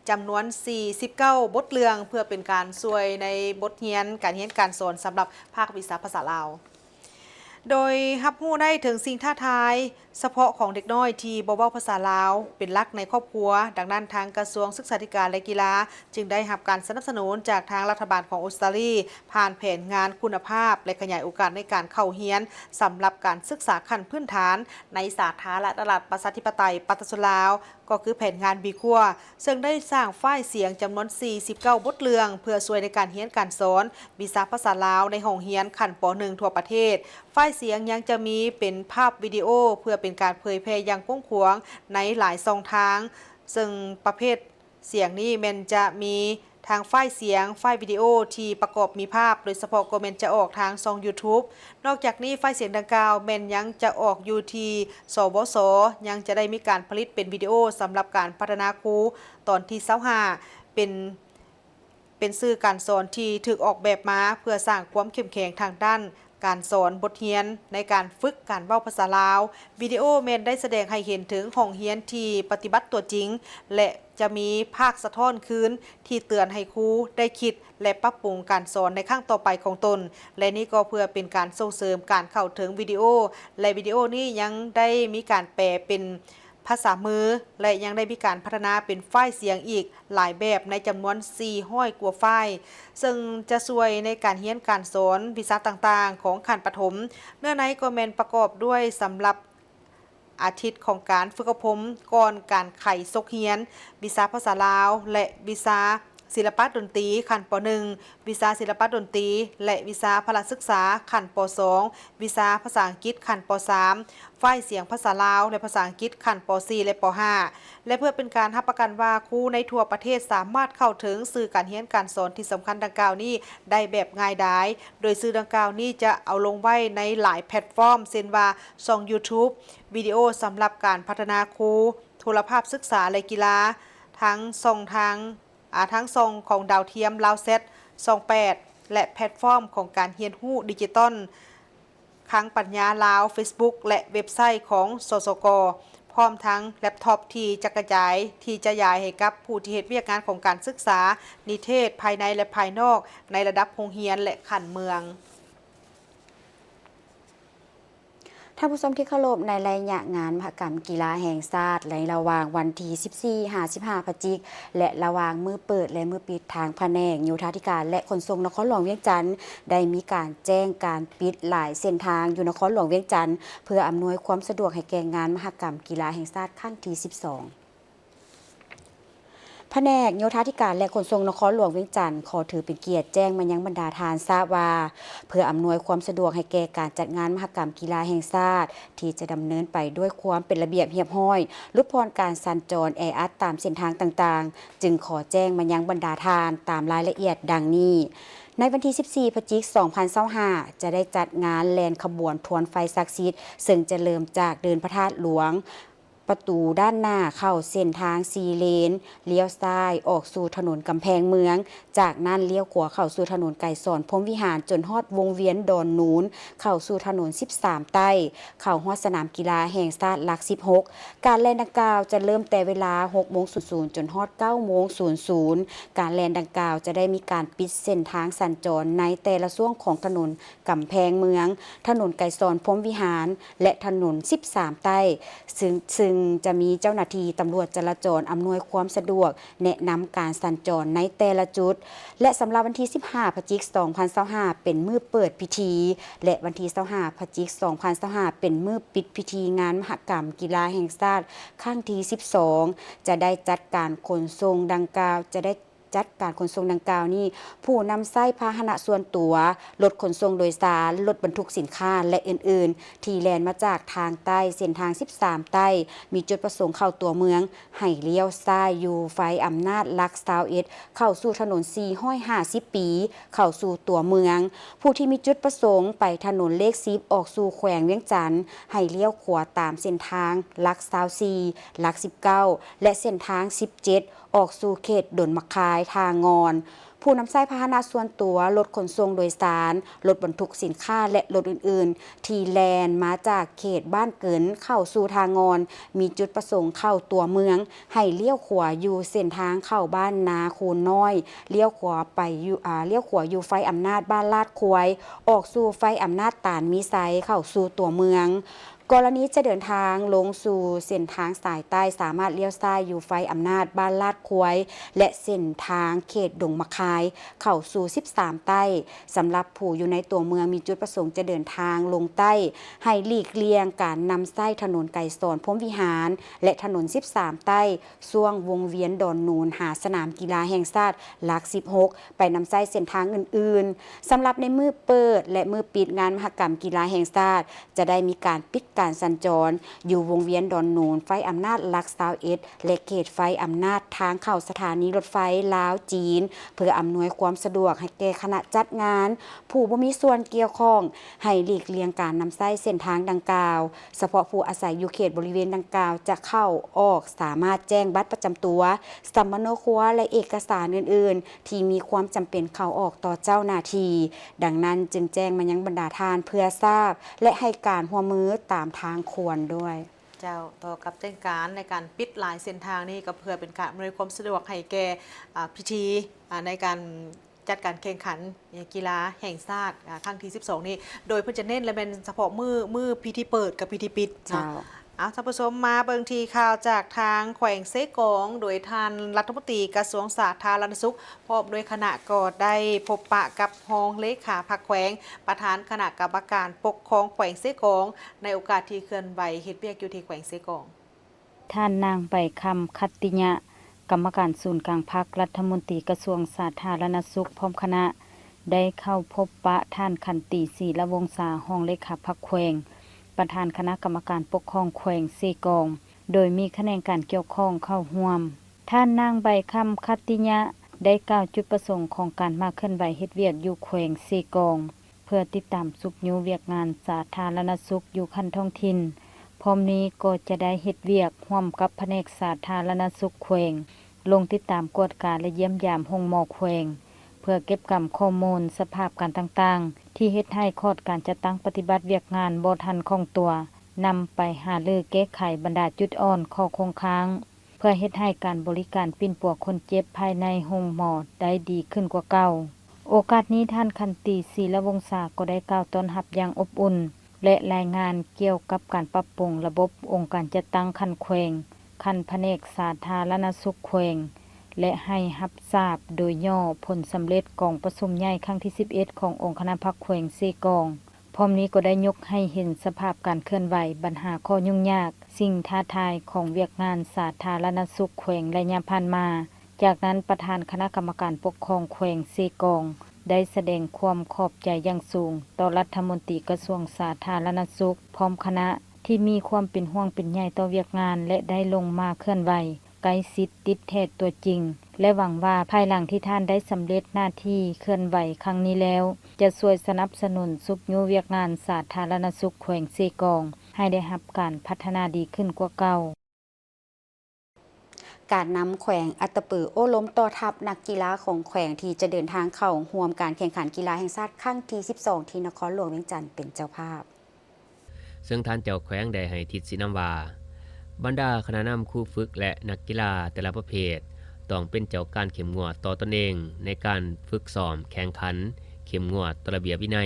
ຈຳນວນສີ່ສິບເກົ້າບົດເລື່ອງ, ເພື່ອເປັນການຊ່ວຍໃນບົດຮຽນການຮຽນການສອນສຳລັບພາກວິຊາພາສາລາວ. ໂດຍຮັບຮູ້ໄດ້ເຖິງສິ່ງທ້າທາຍສະເພາະຂອງເດັກນ້ອຍທີ່ບໍ່ເວົ້າພາສາລາວເປັນຫຼັກໃນຄອບຄົວ, ດັ່ງນັ້ນ ທາງກະຊວງສຶກສາທິການ ແລະ ກິລາ ຈຶ່ງໄດ້ຮັບການສະໜັບສະໜູນຈາກທາງລັດຖະບານຂອງອົດສະຕາລີ ຜ່ານແຜນງານຄຸນນະພາບ ແລະ ຂະຫຍາຍໂອກາດໃນການເຂົ້າຮຽນສຳລັບການສຶກສາຂັ້ນພື້ນຖານໃນສາທາລະນະລັດ ປະຊາທິປະໄຕ ປະຊາຊົນລາວ ກໍຄືແຜນງານ B Core ເຊິ່ງໄດ້ສ້າງຟາຍສຽງຈຳນວນສີ່ສິບເກົ້າບົດເລື່ອງ ເພື່ອຊ່ວຍໃນການຮຽນການສອນວິຊາພາສາລາວໃນຫ້ອງຮຽນຂັ້ນ ປ.ໜຶ່ງ ທົ່ວປະເທດ. ຟາຍສຽງຍັງຈະມີເປັນພາບວິດີໂອ ເພື່ອເປັນການເຜີຍແຜ່ຢ່າງກວ້າງຂວາງໃນຫຼາຍຊ່ອງທາງ, ເຊິ່ງປະເພດສຽງນີ້ແມ່ນຈະມີ ທາງໄຟລ໌ສຽງ, ໄຟລ໌ວິດີໂອທີ່ປະກອບມີພາບ, ໂດຍສະເພາະກໍແມ່ນຈະອອກທາງຊ່ອງ YouTube. ນອກຈາກນີ້, ໄຟລ໌ສຽງດັ່ງກ່າວແມ່ນຍັງຈະອອກຢູ່ທີ່ ສວສ ຍັງຈະໄດ້ມີການຜະລິດເປັນວິດີໂອສຳລັບການພັດທະນາຄູຕອນທີຊາວຫ້າ ເປັນ ເປັນສື່ການສອນທີ່ຖືກອອກແບບມາເພື່ອສ້າງຄວາມເຂັ້ມແຂງທາງດ້ານການສອນບົດຮຽນໃນການຝຶກການເວົ້າພາສາລາວ. ວິດີໂອແມ່ນໄດ້ສະແດງໃຫ້ເຫັນເຖິງຫ້ອງຮຽນທີ່ປະຕິບັດຕົວຈິງ ແລະ ຈະມີພາກສະທ້ອນຄືນທີ່ເຕືອນໃຫ້ຄູໄດ້ຄິດ ແລະ ປັບປຸງການສອນໃນຄັ້ງຕໍ່ໄປຂອງຕົນ, ແລະ ນີ້ກໍເພື່ອເປັນການສົ່ງເສີມການເຂົ້າເຖິງວິດີໂອ ແລະ ວິດີໂອນີ້ຍັງໄດ້ມີການແປເປັນ ພາສາມື ແລະ ຍັງໄດ້ມີການພັດທະນາເປັນໄຟລ໌ສຽງອີກຫຼາຍແບບໃນຈຳນວນສີ່ຮ້ອຍກວ່າໄຟລ໌, ເຊິ່ງຈະຊ່ວຍໃນການຮຽນການສອນວິຊາຕ່າງໆຂອງຂັ້ນປະຖົມ. ເນື້ອໃນກໍແມ່ນປະກອບດ້ວຍສຳລັບອາທິດຂອງການຝຶກອົບຮົມກ່ອນການໄຂສົກຮຽນ, ວິຊາພາສາລາວ ແລະ ວິຊາ ສິລະປະດົນຕີຂັ້ນ ປໍໜຶ່ງ, ວິຊາສິລະປະດົນຕີ ແລະ ວິຊາພະລະສຶກສາຂັ້ນ ປໍສອງ, ວິຊາພາສາອັງກິດຂັ້ນ ປໍສາມ, ໄຟລ໌ສຽງພາສາລາວ ແລະ ພາສາອັງກິດຂັ້ນ ປໍສີ່ ແລະ ປໍຫ້າ ແລະ ເພື່ອເປັນການຮັບປະກັນວ່າຄູໃນທົ່ວປະເທດສາມາດເຂົ້າເຖິງສື່ການຮຽນການສອນທີ່ສຳຄັນດັ່ງກ່າວນີ້ໄດ້ແບບງ່າຍດາຍ, ໂດຍສື່ດັ່ງກ່າວນີ້ຈະເອົາລົງໄວ້ໃນຫຼາຍແພລດຟອມ ເຊັ່ນວ່າ ຊ່ອງ YouTube, ວິດີໂອສຳລັບການພັດທະນາຄູ, ໂທລະພາບສຶກສາ ແລະ ກິລາ, ທັງຊ່ອງທາງ ອາ ທາງຊ່ອງຂອງດາວທຽມ Lavsat ຊ່ອງແປດ ແລະ ແພລດຟອມຂອງການຮຽນຮູ້ດິຈິຕອນ ຄັງປັນຍາລາວ, Facebook ແລະ ເວັບໄຊຂອງ ສສກ, ພ້ອມທັງແລັບທັອບທີ່ຈະກະຈາຍ ທີ່ຈະຢາຍໃຫ້ກັບຜູ້ທີ່ເຮັດວຽກງານຂອງການສຶກສານິເທດພາຍໃນ ແລະ ພາຍນອກ ໃນລະດັບໂຮງຮຽນ ແລະ ຂັ້ນເມືອງ. ທ່ານຜູ້ຊົມທີ່ເຄົາລົບ, ໃນໄລຍະງານມະຫະກຳກິລາແຫ່ງຊາດ ໃນລະຫວ່າງວັນທີສິບສີ່ຫາສິບຫ້າພະຈິກ ແລະ ລະຫວ່າງມື້ເປີດ ແລະ ມື້ປິດ, ທາງພະແນກໂຍທາທິການ ແລະ ຂົນສົ່ງນະຄອນຫຼວງວຽງຈັນ ໄດ້ມີການແຈ້ງການປິດຫຼາຍເສັ້ນທາງຢູ່ນະຄອນຫຼວງວຽງຈັນ ເພື່ອອຳນວຍຄວາມສະດວກໃຫ້ແກ່ງານມະຫະກຳກິລາແຫ່ງຊາດຄັ້ງທີສິບສອງ. ພະແນກໂຍທາທິການ ແລະ ຂົນສົ່ງນະຄອນຫຼວງວຽງຈັນ ຂໍຖືເປັນກຽດແຈ້ງມາຍັງບັນດາທ່ານຊາບວ່າ, ເພື່ອອຳນວຍຄວາມສະດວກໃຫ້ແກ່ການຈັດງານມະຫະກຳກິລາແຫ່ງຊາດ ທີ່ຈະດຳເນີນໄປດ້ວຍຄວາມເປັນລະບຽບຮຽບຮ້ອຍ, ຫຼຸດຜ່ອນການສັນຈອນແອອັດຕາມເສັ້ນທາງຕ່າງໆ, ຈຶ່ງຂໍແຈ້ງມາຍັງບັນດາທ່ານຕາມລາຍລະອຽດດັ່ງນີ້. ໃນວັນທີສິບສີ່ພະຈິກ ສອງພັນຊາວຫ້າ ຈະໄດ້ຈັດງານແລ່ນຂະບວນທວນໄຟສັກສິດ, ເຊິ່ງຈະເລີ່ມຈາກເດີ່ນພະທາດຫຼວງ ປະຕູດ້ານໜ້າເຂົ້າເສັ້ນທາງສີ່ເລນ, ລ້ຽວຊ້າຍອອກສູ່ຖະໜົນກຳແພງເມືອງ, ຈາກນັ້ນລ້ຽວຂວາເຂົ້າສູ່ຖະໜົນໄກສອນພົມວິຫານ ຈົນຮອດວົງວຽນດອນນູນ, ເຂົ້າສູ່ຖະໜົນສິບສາມໃຕ້, ເຂົ້າຮອດສະໜາມກິລາແຫ່ງຊາດຫຼັກສິບຫົກ. ການແລ່ນດັ່ງກ່າວຈະເລີ່ມແຕ່ເວລາຫົກໂມງສູນສູນ ຈົນຮອດເກົ້າໂມງສູນສູນ. ການແລ່ນດັ່ງກ່າວຈະໄດ້ມີການປິດເສັ້ນທາງສັນຈອນໃນແຕ່ລະຊ່ວງຂອງຖະໜົນ ກຳແພງເມືອງ, ຖະໜົນໄກສອນພົມວິຫານ ແລະ ຖະໜົນສິບສາມໃຕ້, ຊຶ່ງ ຊຶ່ງຈະມີເຈົ້າໜ້າທີ່ຕຳຫຼວດຈະລາຈອນອຳນວຍຄວາມສະດວກ, ແນະນຳການສັນຈອນໃນແຕ່ລະຈຸດ. ແລະ ສຳລັບວັນທີສິບຫ້າພະຈິກ ສອງພັນຊາວຫ້າ ເປັນມື້ເປີດພິທີ ແລະ ວັນທີຊາວຫ້າພະຈິກ ສອງພັນຊາວຫ້າ ເປັນມື້ປິດພິທີງານມະຫະກຳກິລາແຫ່ງຊາດຄັ້ງທີສິບສອງ ຈະໄດ້ຈັດການຂົນສົ່ງດັ່ງກ່າວ ຈະໄດ້ ຈັດການຂົນສົ່ງດັ່ງກ່າວນີ້, ຜູ້ນຳໃຊ້ພາຫະນະສ່ວນຕົວ, ລົດຂົນສົ່ງໂດຍສານ, ລົດບັນທຸກສິນຄ້າ ແລະ ອື່ນໆ ທີ່ແລ່ນມາຈາກທາງໃຕ້ເສັ້ນທາງສິບສາມໃຕ້ ມີຈຸດປະສົງເຂົ້າຕົວເມືອງ ໃຫ້ລ້ຽວຊ້າຍຢູ່ໄຟອຳນາດຫຼັກຊາວເອັດ ເຂົ້າສູ່ຖະໜົນສີ່ຮ້ອຍຫ້າສິບປີ ເຂົ້າສູ່ຕົວເມືອງ. ຜູ້ທີ່ມີຈຸດປະສົງໄປຖະໜົນເລກສິບ ອອກສູ່ແຂວງວຽງຈັນ ໃຫ້ລ້ຽວຂວາຕາມເສັ້ນທາງຫຼັກຊາວສີ່, ຫຼັກສິບເກົ້າ ແລະ ເສັ້ນທາງສິບເຈັດ ອອກສູ່ເຂດດົນໝາກຄາຍ ທ່າງ່ອນ. ຜູ້ນຳໃຊ້ພາຫະນະສ່ວນຕົວ, ລົດຂົນສົ່ງໂດຍສານ, ລົດບັນທຸກສິນຄ້າ ແລະ ລົດອື່ນໆ ທີ່ແລ່ນມາຈາກເຂດບ້ານເກີນເຂົ້າສູ່ທ່າງ່ອນ ມີຈຸດປະສົງເຂົ້າຕົວເມືອງ ໃຫ້ລ້ຽວຂວາຢູ່ເສັ້ນທາງເຂົ້າບ້ານນາຄູນນ້ອຍ, ລ້ຽວຂວາໄປຢູ່ ອາ ລ້ຽວຂວາຢູ່ໄຟອຳນາດບ້ານລາດຄວາຍ, ອອກສູ່ໄຟອຳນາດຕານມີໄຊ ເຂົ້າສູ່ຕົວເມືອງ. ກໍລະນີຈະເດີນທາງລົງສູ່ເສັ້ນທາງສາຍໃຕ້ ສາມາດລ້ຽວຊ້າຍຢູ່ໄຟອຳນາດບ້ານລາດຄວາຍ ແລະ ເສັ້ນທາງເຂດດົງໝາກຄາຍ ເຂົ້າສູ່ສິບສາມໃຕ້. ສຳລັບຜູ້ຢູ່ໃນຕົວເມືອງມີຈຸດປະສົງຈະເດີນທາງລົງໃຕ້ ໃຫ້ຫຼີກລ່ຽງການນຳໃຊ້ຖະໜົນໄກສອນພົມວິຫານ ແລະ ຖະໜົນສິບສາມໃຕ້ ຊ່ວງວົງວຽນດອນນູນຫາສະໜາມກິລາແຫ່ງຊາດຫຼັກສິບຫົກ ໄປນຳໃຊ້ເສັ້ນທາງອື່ນໆ. ສຳລັບໃນມື້ເປີດ ແລະ ມື້ປິດງານມະຫະກຳກິລາແຫ່ງຊາດ ຈະໄດ້ມີການປິດ ການສັນຈອນຢູ່ວົງວຽນດອນໂນນ ໄຟອຳນາດຫຼັກຊາວເອັດ ແລະ ເຂດໄຟອຳນາດທາງເຂົ້າສະຖານີລົດໄຟລາວ-ຈີນ ເພື່ອອຳນວຍຄວາມສະດວກໃຫ້ແກ່ຄະນະຈັດງານ, ຜູ້ບໍ່ມີສ່ວນກ່ຽວຂ້ອງ ໃຫ້ຫຼີກລ່ຽງການນຳໃຊ້ເສັ້ນທາງດັ່ງກ່າວ. ສະເພາະຜູ້ອາໄສຢູ່ເຂດບໍລິເວນດັ່ງກ່າວຈະເຂົ້າອອກ ສາມາດແຈ້ງບັດປະຈຳຕົວ, ສຳມະໂນຄົວ ແລະ ເອກະສານອື່ນໆ ທີ່ມີຄວາມຈຳເປັນເຂົ້າອອກຕໍ່ເຈົ້າໜ້າທີ່. ດັ່ງນັ້ນຈຶ່ງແຈ້ງມາຍັງບັນດາທ່ານເພື່ອຊາບ ແລະ ໃຫ້ການຮ່ວມມືຕາມທາງຄວນດ້ວຍ. ເຈົ້າ, ຕໍ່ກັບແຈ້ງການໃນການປິດຫຼາຍເສັ້ນທາງນີ້ ກໍເພື່ອເປັນການອຳນວຍຄວາມສະດວກໃຫ້ແກ່ ອາ ພິທີ ອາ ໃນການ ຈັດການແຂ່ງຂັນກິລາແຫ່ງຊາດ ອາ ຄັ້ງທີສິບສອງນີ້ ໂດຍເພິ່ນຈະເນັ້ນ ແລະ ແມ່ນສະເພາະມື້ ມື້ພິທີເປີດກັບພິທີປິດເນາະ. ເຈົ້າ. ເອົາ ທ່ານຜູ້ຊົມ ມາເບິ່ງທີ່ຂ່າວຈາກທາງແຂວງເຊກອງ ໂດຍທ່ານລັດຖະມົນຕີກະຊວງສາທາລະນະສຸກ ພ້ອມດ້ວຍຄະນະ ກໍໄດ້ພົບປະກັບຮອງເລຂາພັກແຂວງ ປະທານຄະນະກຳມະການປົກຄອງແຂວງເຊກອງ ໃນໂອກາດທີ່ເຄື່ອນໄຫວເຮັດວຽກຢູ່ທີ່ແຂວງເຊກອງ. ທ່ານນາງ ໃບຄຳ ຂັດຕິຍະ ກຳມະການສູນກາງພັກ, ລັດຖະມົນຕີກະຊວງສາທາລະນະສຸກ ພ້ອມຄະນະ ໄດ້ເຂົ້າພົບປະທ່ານ ຂັນຕີ ສີລະວົງສາ ຮອງເລຂາພັກແຂວງ ປະທານຄະນະກຳມະການປົກຄອງແຂວງເຊກອງ ໂດຍມີຂະແໜງການກ່ຽວຂ້ອງເຂົ້າຮ່ວມ. ທ່ານນາງ ໃບຄຳ ຂັດຕິຍະ ໄດ້ກ່າວຈຸດປະສົງຂອງການມາເຄື່ອນໄຫວເຮັດວຽກຢູ່ແຂວງເຊກອງ ເພື່ອຕິດຕາມຊຸກຍູ້ວຽກງານສາທາລະນະສຸກຢູ່ຂັ້ນທ້ອງຖິ່ນ, ພ້ອມນີ້ກໍຈະໄດ້ເຮັດວຽກຮ່ວມກັບພະແນກສາທາລະນະສຸກແຂວງ, ລົງຕິດຕາມກວດກາ ແລະ ຢ້ຽມຢາມໂຮງໝໍແຂວງ ເພື່ອເກັບກຳຂໍ້ມູນສະພາບການຕ່າງໆ ທີ່ເຮັດໃຫ້ຂອດການຈັດຕັ້ງປະຕິບັດວຽກງານບໍ່ທັນຄ່ອງຕົວ, ນຳໄປຫາລືແກ້ໄຂບັນດາຈຸດອ່ອນ, ຂໍ້ຄົງຄ້າງ ເພື່ອເຮັດໃຫ້ການບໍລິການປິ່ນປົວຄົນເຈັບພາຍໃນໂຮງໝໍໄດ້ດີຂຶ້ນກວ່າເກົ່າ. ໂອກາດນີ້ ທ່ານ ຂັນຕີ ສີລະວົງສາ ກໍໄດ້ກ່າວຕ້ອນຮັບຢ່າງອົບອຸ່ນ ແລະ ລາຍງານກ່ຽວກັບການປັບປຸງລະບົບອົງການຈັດຕັ້ງຂັ້ນແຂວງ, ຂັ້ນພະແນກສາທາລະນະສຸກແຂວງ ແລະ ໃຫ້ຮັບຊາບໂດຍຫຍໍ້ຜົນສຳເລັດກອງປະຊຸມໃຫຍ່ຄັ້ງທີສິບເອັດ ຂອງອົງຄະນະພັກແຂວງເຊກອງ. ພ້ອມນີ້ກໍໄດ້ຍົກໃຫ້ເຫັນສະພາບການເຄື່ອນໄຫວ, ບັນຫາ, ຂໍ້ຫຍຸ້ງຍາກ, ສິ່ງທ້າທາຍຂອງວຽກງານສາທາລະນະສຸກແຂວງໄລຍະຜ່ານມາ. ຈາກນັ້ນ ປະທານຄະນະກຳມະການປົກຄອງແຂວງເຊກອງ ໄດ້ສະແດງຄວາມຂອບໃຈຢ່າງສູງຕໍ່ລັດຖະມົນຕີກະຊວງສາທາລະນະສຸກ ພ້ອມຄະນະ ທີ່ມີຄວາມເປັນຫ່ວງເປັນໃຍຕໍ່ວຽກງານ ແລະ ໄດ້ລົງມາເຄື່ອນໄຫວ ໃກ້ຊິດຕິດແທດຕົວຈິງ ແລະ ຫວັງວ່າພາຍຫຼັງທີ່ທ່ານໄດ້ສຳເລັດໜ້າທີ່ເຄື່ອນໄຫວຄັ້ງນີ້ແລ້ວ ຈະຊ່ວຍສະໜັບສະໜູນຊຸກຍູ້ວຽກງານສາທາລະນະສຸກແຂວງເຊກອງ ໃຫ້ໄດ້ຮັບການພັດທະນາດີຂຶ້ນກວ່າເກົ່າ. ການນຳແຂວງອັດຕະປືໂອ້ລົມຕໍ່ທັບນັກກິລາຂອງແຂວງ ທີ່ຈະເດີນທາງເຂົ້າຮ່ວມການແຂ່ງຂັນກິລາແຫ່ງຊາດຄັ້ງທີສິບສອງ ທີ່ນະຄອນຫຼວງວຽງຈັນເປັນເຈົ້າພາບ. ເຊິ່ງທ່ານເຈົ້າແຂວງໄດ້ໃຫ້ທິດຊີ້ນຳວ່າ ບັນດາຄະນະນຳ, ຄູຝຶກ ແລະ ນັກກິລາແຕ່ລະປະເພດ ຕ້ອງເປັນເຈົ້າການເຂັ້ມງວດຕໍ່ຕົນເອງໃນການຝຶກຊ້ອມແຂ່ງຂັນ, ເຂັ້ມງວດຕໍ່ລະບຽບວິໄນ,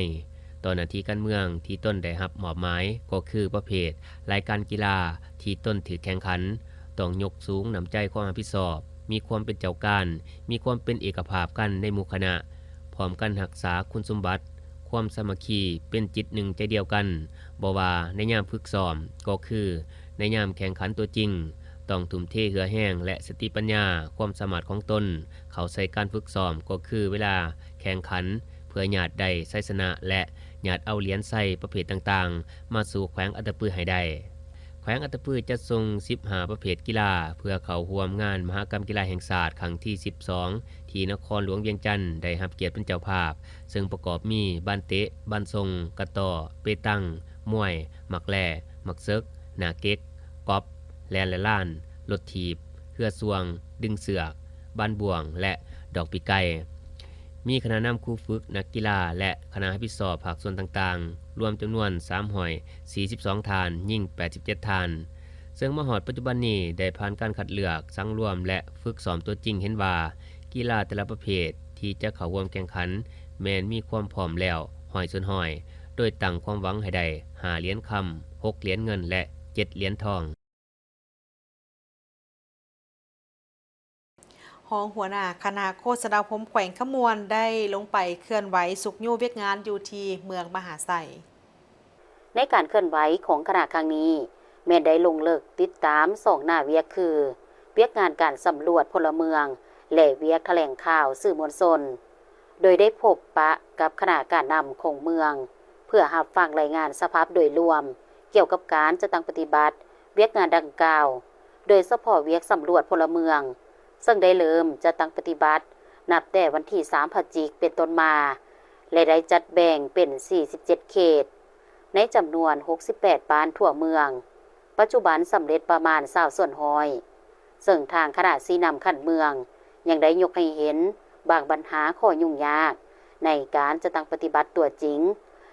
ຕໍ່ໜ້າທີ່ການເມືອງທີ່ຕົນໄດ້ຮັບມອບໝາຍ ກໍຄືປະເພດລາຍການກິລາທີ່ຕົນຖືກແຂ່ງຂັນ, ຕ້ອງຍົກສູງນ້ຳໃຈຄວາມຮັບຜິດຊອບ, ມີຄວາມເປັນເຈົ້າການ, ມີຄວາມເປັນເອກະພາບກັນໃນໝູ່ຄະນະ, ພ້ອມກັນຮັກສາຄຸນສົມບັດ ຄວາມສາມັກຄີເປັນຈິດໜຶ່ງໃຈດຽວກັນ, ບໍ່ວ່າໃນຍາມຝຶກຊ້ອມ ກໍຄືໃນຍາມແຂ່ງຂັນຕົວຈິງ, ຕ້ອງທຸ່ມເທເຫື່ອແຮງ ແລະ ສະຕິປັນຍາ, ຄວາມສາມາດຂອງຕົນ ເຂົ້າໃສ່ການຝຶກຊ້ອມ ກໍຄືເວລາແຂ່ງຂັນ ເພື່ອຍາດໄດ້ໄຊຊະນະ ແລະ ຍາດເອົາຫຼຽນໄຊປະເພດຕ່າງໆ ມາສູ່ແຂວງອັດຕະປືໃຫ້ໄດ້. ແຂວງອັດຕະປືຈັດສົ່ງສິບຫ້າປະເພດກິລາ ເພື່ອເຂົ້າຮ່ວມງານມະຫະກຳກິລາແຫ່ງຊາດຄັ້ງທີສິບສອງ ທີ່ນະຄອນຫຼວງວຽງຈັນໄດ້ຮັບກຽດເປັນເຈົ້າພາບ, ເຊິ່ງປະກອບມີບານເຕະ, ບານສົ່ງ, ກະຕໍ້, ເປຕັງ, ມວຍ, ໝາກແລ່, ໝາກເສິກ, ໜ້າເກັກ, ກອບ, ແລ່ນແລະລານ, ລົດຖີບ, ເຮືອຊ່ວງ, ດຶງເຊືອກ, ບານບ່ວງ ແລະ ດອກປີກໄກ່. ມີຄະນະນຳຄູຝຶກ, ນັກກິລາ ແລະ ຄະນະຮັບຜິດຊອບພາກສ່ວນຕ່າງໆ ລວມຈຳນວນສາມຮ້ອຍສີ່ສິບສອງທ່ານ, ຍິງແປດສິບເຈັດທ່ານ, ເຊິ່ງມາຮອດປັດຈຸບັນນີ້ໄດ້ຜ່ານການຄັດເລືອກ, ສັງລວມ ແລະ ຝຶກຊ້ອມຕົວຈິງເຫັນວ່າ ກິລາແຕ່ລະປະເພດທີ່ຈະເຂົ້າຮ່ວມແຂ່ງຂັນ ແມ່ນມີຄວາມພ້ອມແລ້ວຮ້ອຍສ່ວນຮ້ອຍ, ໂດຍຕັ້ງຄວາມຫວັງໃຫ້ໄດ້ຫ້າຫຼຽນຄຳ, ຫົກຫຼຽນເງິນ ແລະ ເຈັດຫຼຽນທອງ. ຮອງຫົວໜ້າຄະນະໂຄສະນາຄົມແຂວງຄຳມ່ວນ ໄດ້ລົງໄປເຄື່ອນໄຫວຊຸກຍູ້ວຽກງານຢູ່ທີ່ເມືອງມະຫາໄຊ. ໃນການເຄື່ອນໄຫວຂອງຄະນະຄັ້ງນີ້ ແມ່ນໄດ້ລົງເລິກຕິດຕາມສອງໜ້າວຽກຄື ວຽກງານການສຳຫຼວດພົນລະເມືອງ ແລະ ວຽກຖະແຫຼງຂ່າວສື່ມວນຊົນ, ໂດຍໄດ້ພົບປະກັບຄະນະການນຳຂອງເມືອງ ເພື່ອຮັບຟັງລາຍງານສະພາບໂດຍລວມ ກ່ຽວກັບການຈັດຕັ້ງປະຕິບັດວຽກງານດັ່ງກ່າວ, ໂດຍສະເພາະວຽກສຳຫຼວດພົນລະເມືອງ, ເຊິ່ງໄດ້ເລີ່ມຈັດຕັ້ງປະຕິບັດນັບແຕ່ວັນທີສາມພະຈິກເປັນຕົ້ນມາ ແລະ ໄດ້ຈັດແບ່ງເປັນສີ່ສິບເຈັດເຂດ ໃນຈຳນວນຫົກສິບແປດບ້ານທົ່ວເມືອງ. ປັດຈຸບັນສຳເລັດປະມານຊາວສ່ວນຮ້ອຍ ເຊິ່ງທາງຄະນະຊີ້ນຳຂັ້ນເມືອງຍັງໄດ້ຍົກໃຫ້ເຫັນບາງບັນຫາຂໍ້ຫຍຸ້ງຍາກໃນການຈັດຕັ້ງປະຕິບັດຕົວຈິງ,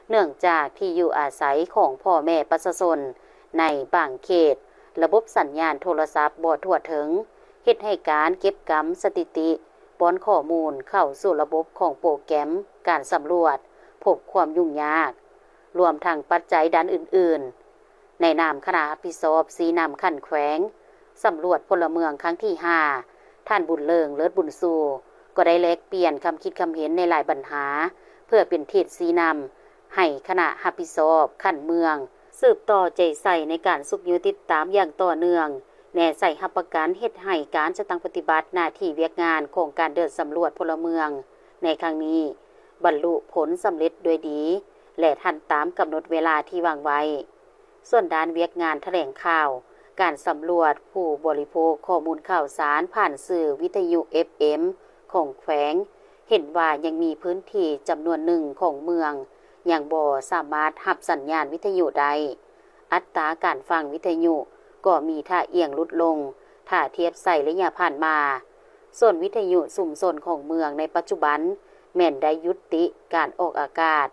ເນື່ອງຈາກທີ່ຢູ່ອາໄສຂອງພໍ່ແມ່ປະຊາຊົນໃນບາງເຂດ ລະບົບສັນຍານໂທລະສັບບໍ່ທົ່ວເຖິງ, ເຮັດໃຫ້ການເກັບກຳສະຖິຕິ ປ້ອນຂໍ້ມູນເຂົ້າສູ່ລະບົບຂອງໂປຣແກຣມການສຳຫຼວດ ພົບຄວາມຫຍຸ້ງຍາກ, ລວມທັງປັດໄຈດ້ານອື່ນໆ. ໃນນາມຄະນະຮັບຜິດຊອບຊີ້ນຳຂັ້ນແຂວງ ສຳຫຼວດພົນລະເມືອງຄັ້ງທີຫ້າ ທ່ານ ບຸນເລີງ ເລີດບຸນຊູ ກໍໄດ້ແລກປ່ຽນຄຳຄິດຄຳເຫັນໃນຫຼາຍບັນຫາ ເພື່ອເປັນທິດຊີ້ນຳໃຫ້ຄະນະຮັບຜິດຊອບຂັ້ນເມືອງ ສືບຕໍ່ໃຈໃສ່ໃນການຊຸກຍູ້ຕິດຕາມຢ່າງຕໍ່ເນື່ອງ, ແນໃສ່ຮັບປະກັນເຮັດໃຫ້ການຈັດຕັ້ງປະຕິບັດໜ້າທີ່ວຽກງານໂຄງການເດີນສຳຫຼວດພົນລະເມືອງໃນຄັ້ງນີ້ ບັນລຸຜົນສຳເລັດດ້ວຍດີ ແລະ ທັນຕາມກຳນົດເວລາທີ່ວາງໄວ້. ສ່ວນດ້ານວຽກງານຖະແຫຼງຂ່າວ, ການສຳຫຼວດຜູ້ບໍລິໂພກຂໍ້ມູນຂ່າວສານຜ່ານສື່ວິທະຍຸ ເອັຟເອັມ ຂອງແຂວງ ເຫັນວ່າຍັງມີພື້ນທີ່ຈຳນວນໜຶ່ງຂອງເມືອງຍັງບໍ່ສາມາດຮັບສັນຍານວິທະຍຸໄດ້. ອັດຕາການຟັງວິທະຍຸກໍມີທ່າອ່ຽງຫຼຸດລົງ ຖ້າທຽບໃສ່ໄລຍະຜ່ານມາ. ສ່ວນວິທະຍຸຊຸມຊົນຂອງເມືອງໃນປັດຈຸບັນແມ່ນໄດ້ຍຸຕິການອອກອາກາດ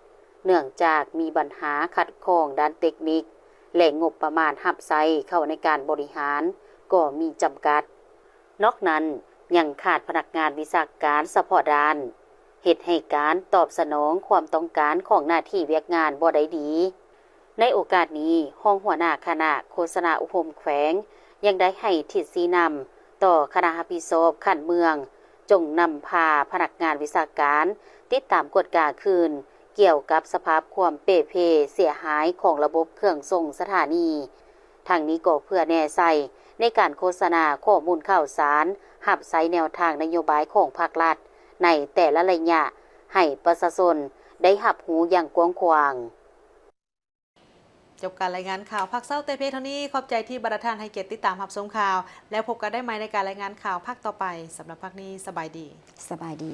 ເນື່ອງຈາກມີບັນຫາຂັດຂ້ອງດ້ານເຕັກນິກ ແລະ ງົບປະມານຮັບໃຊ້ເຂົ້າໃນການບໍລິຫານກໍມີຈຳກັດ. ນອກນັ້ນ, ຍັງຂາດພະນັກງານວິຊາການສະເພາະດ້ານ, ເຮັດໃຫ້ການຕອບສະໜອງຄວາມຕ້ອງການຂອງໜ້າທີ່ວຽກງານບໍ່ໄດ້ດີ. ໃນໂອກາດນີ້, ຮອງຫົວໜ້າຄະນະໂຄສະນາອົບຮົມແຂວງ ຍັງໄດ້ໃຫ້ທິດຊີ້ນຳຕໍ່ຄະນະຮັບຜິດຊອບຂັ້ນເມືອງ, ຈົ່ງນຳພາພະນັກງານວິຊາການຕິດຕາມກວດກາຄືນ ກ່ຽວກັບສະພາບຄວາມເປ່ເພເສຍຫາຍຂອງລະບົບເຄື່ອງສົ່ງສະຖານີ. ທັງນີ້ກໍເພື່ອແນໃສ່ໃນການໂຄສະນາຂໍ້ມູນຂ່າວສານ ຮັບໃຊ້ແນວທາງນະໂຍບາຍຂອງພາກລັດໃນແຕ່ລະໄລຍະ ໃຫ້ປະຊາຊົນໄດ້ຮັບຮູ້ຢ່າງກວ້າງຂວາງ. ຈົບການລາຍງານຂ່າວພາກເຊົ້າແຕ່ພຽງເທົ່ານີ້. ຂອບໃຈທີ່ບັນດາທ່ານໃຫ້ກຽດຕິດຕາມຮັບຊົມຂ່າວ ແລ້ວພົບກັນໄດ້ໃໝ່ໃນການລາຍງານຂ່າວພາກຕໍ່ໄປ. ສຳລັບພາກນີ້, ສະບາຍດີ. ສະບາຍດີ.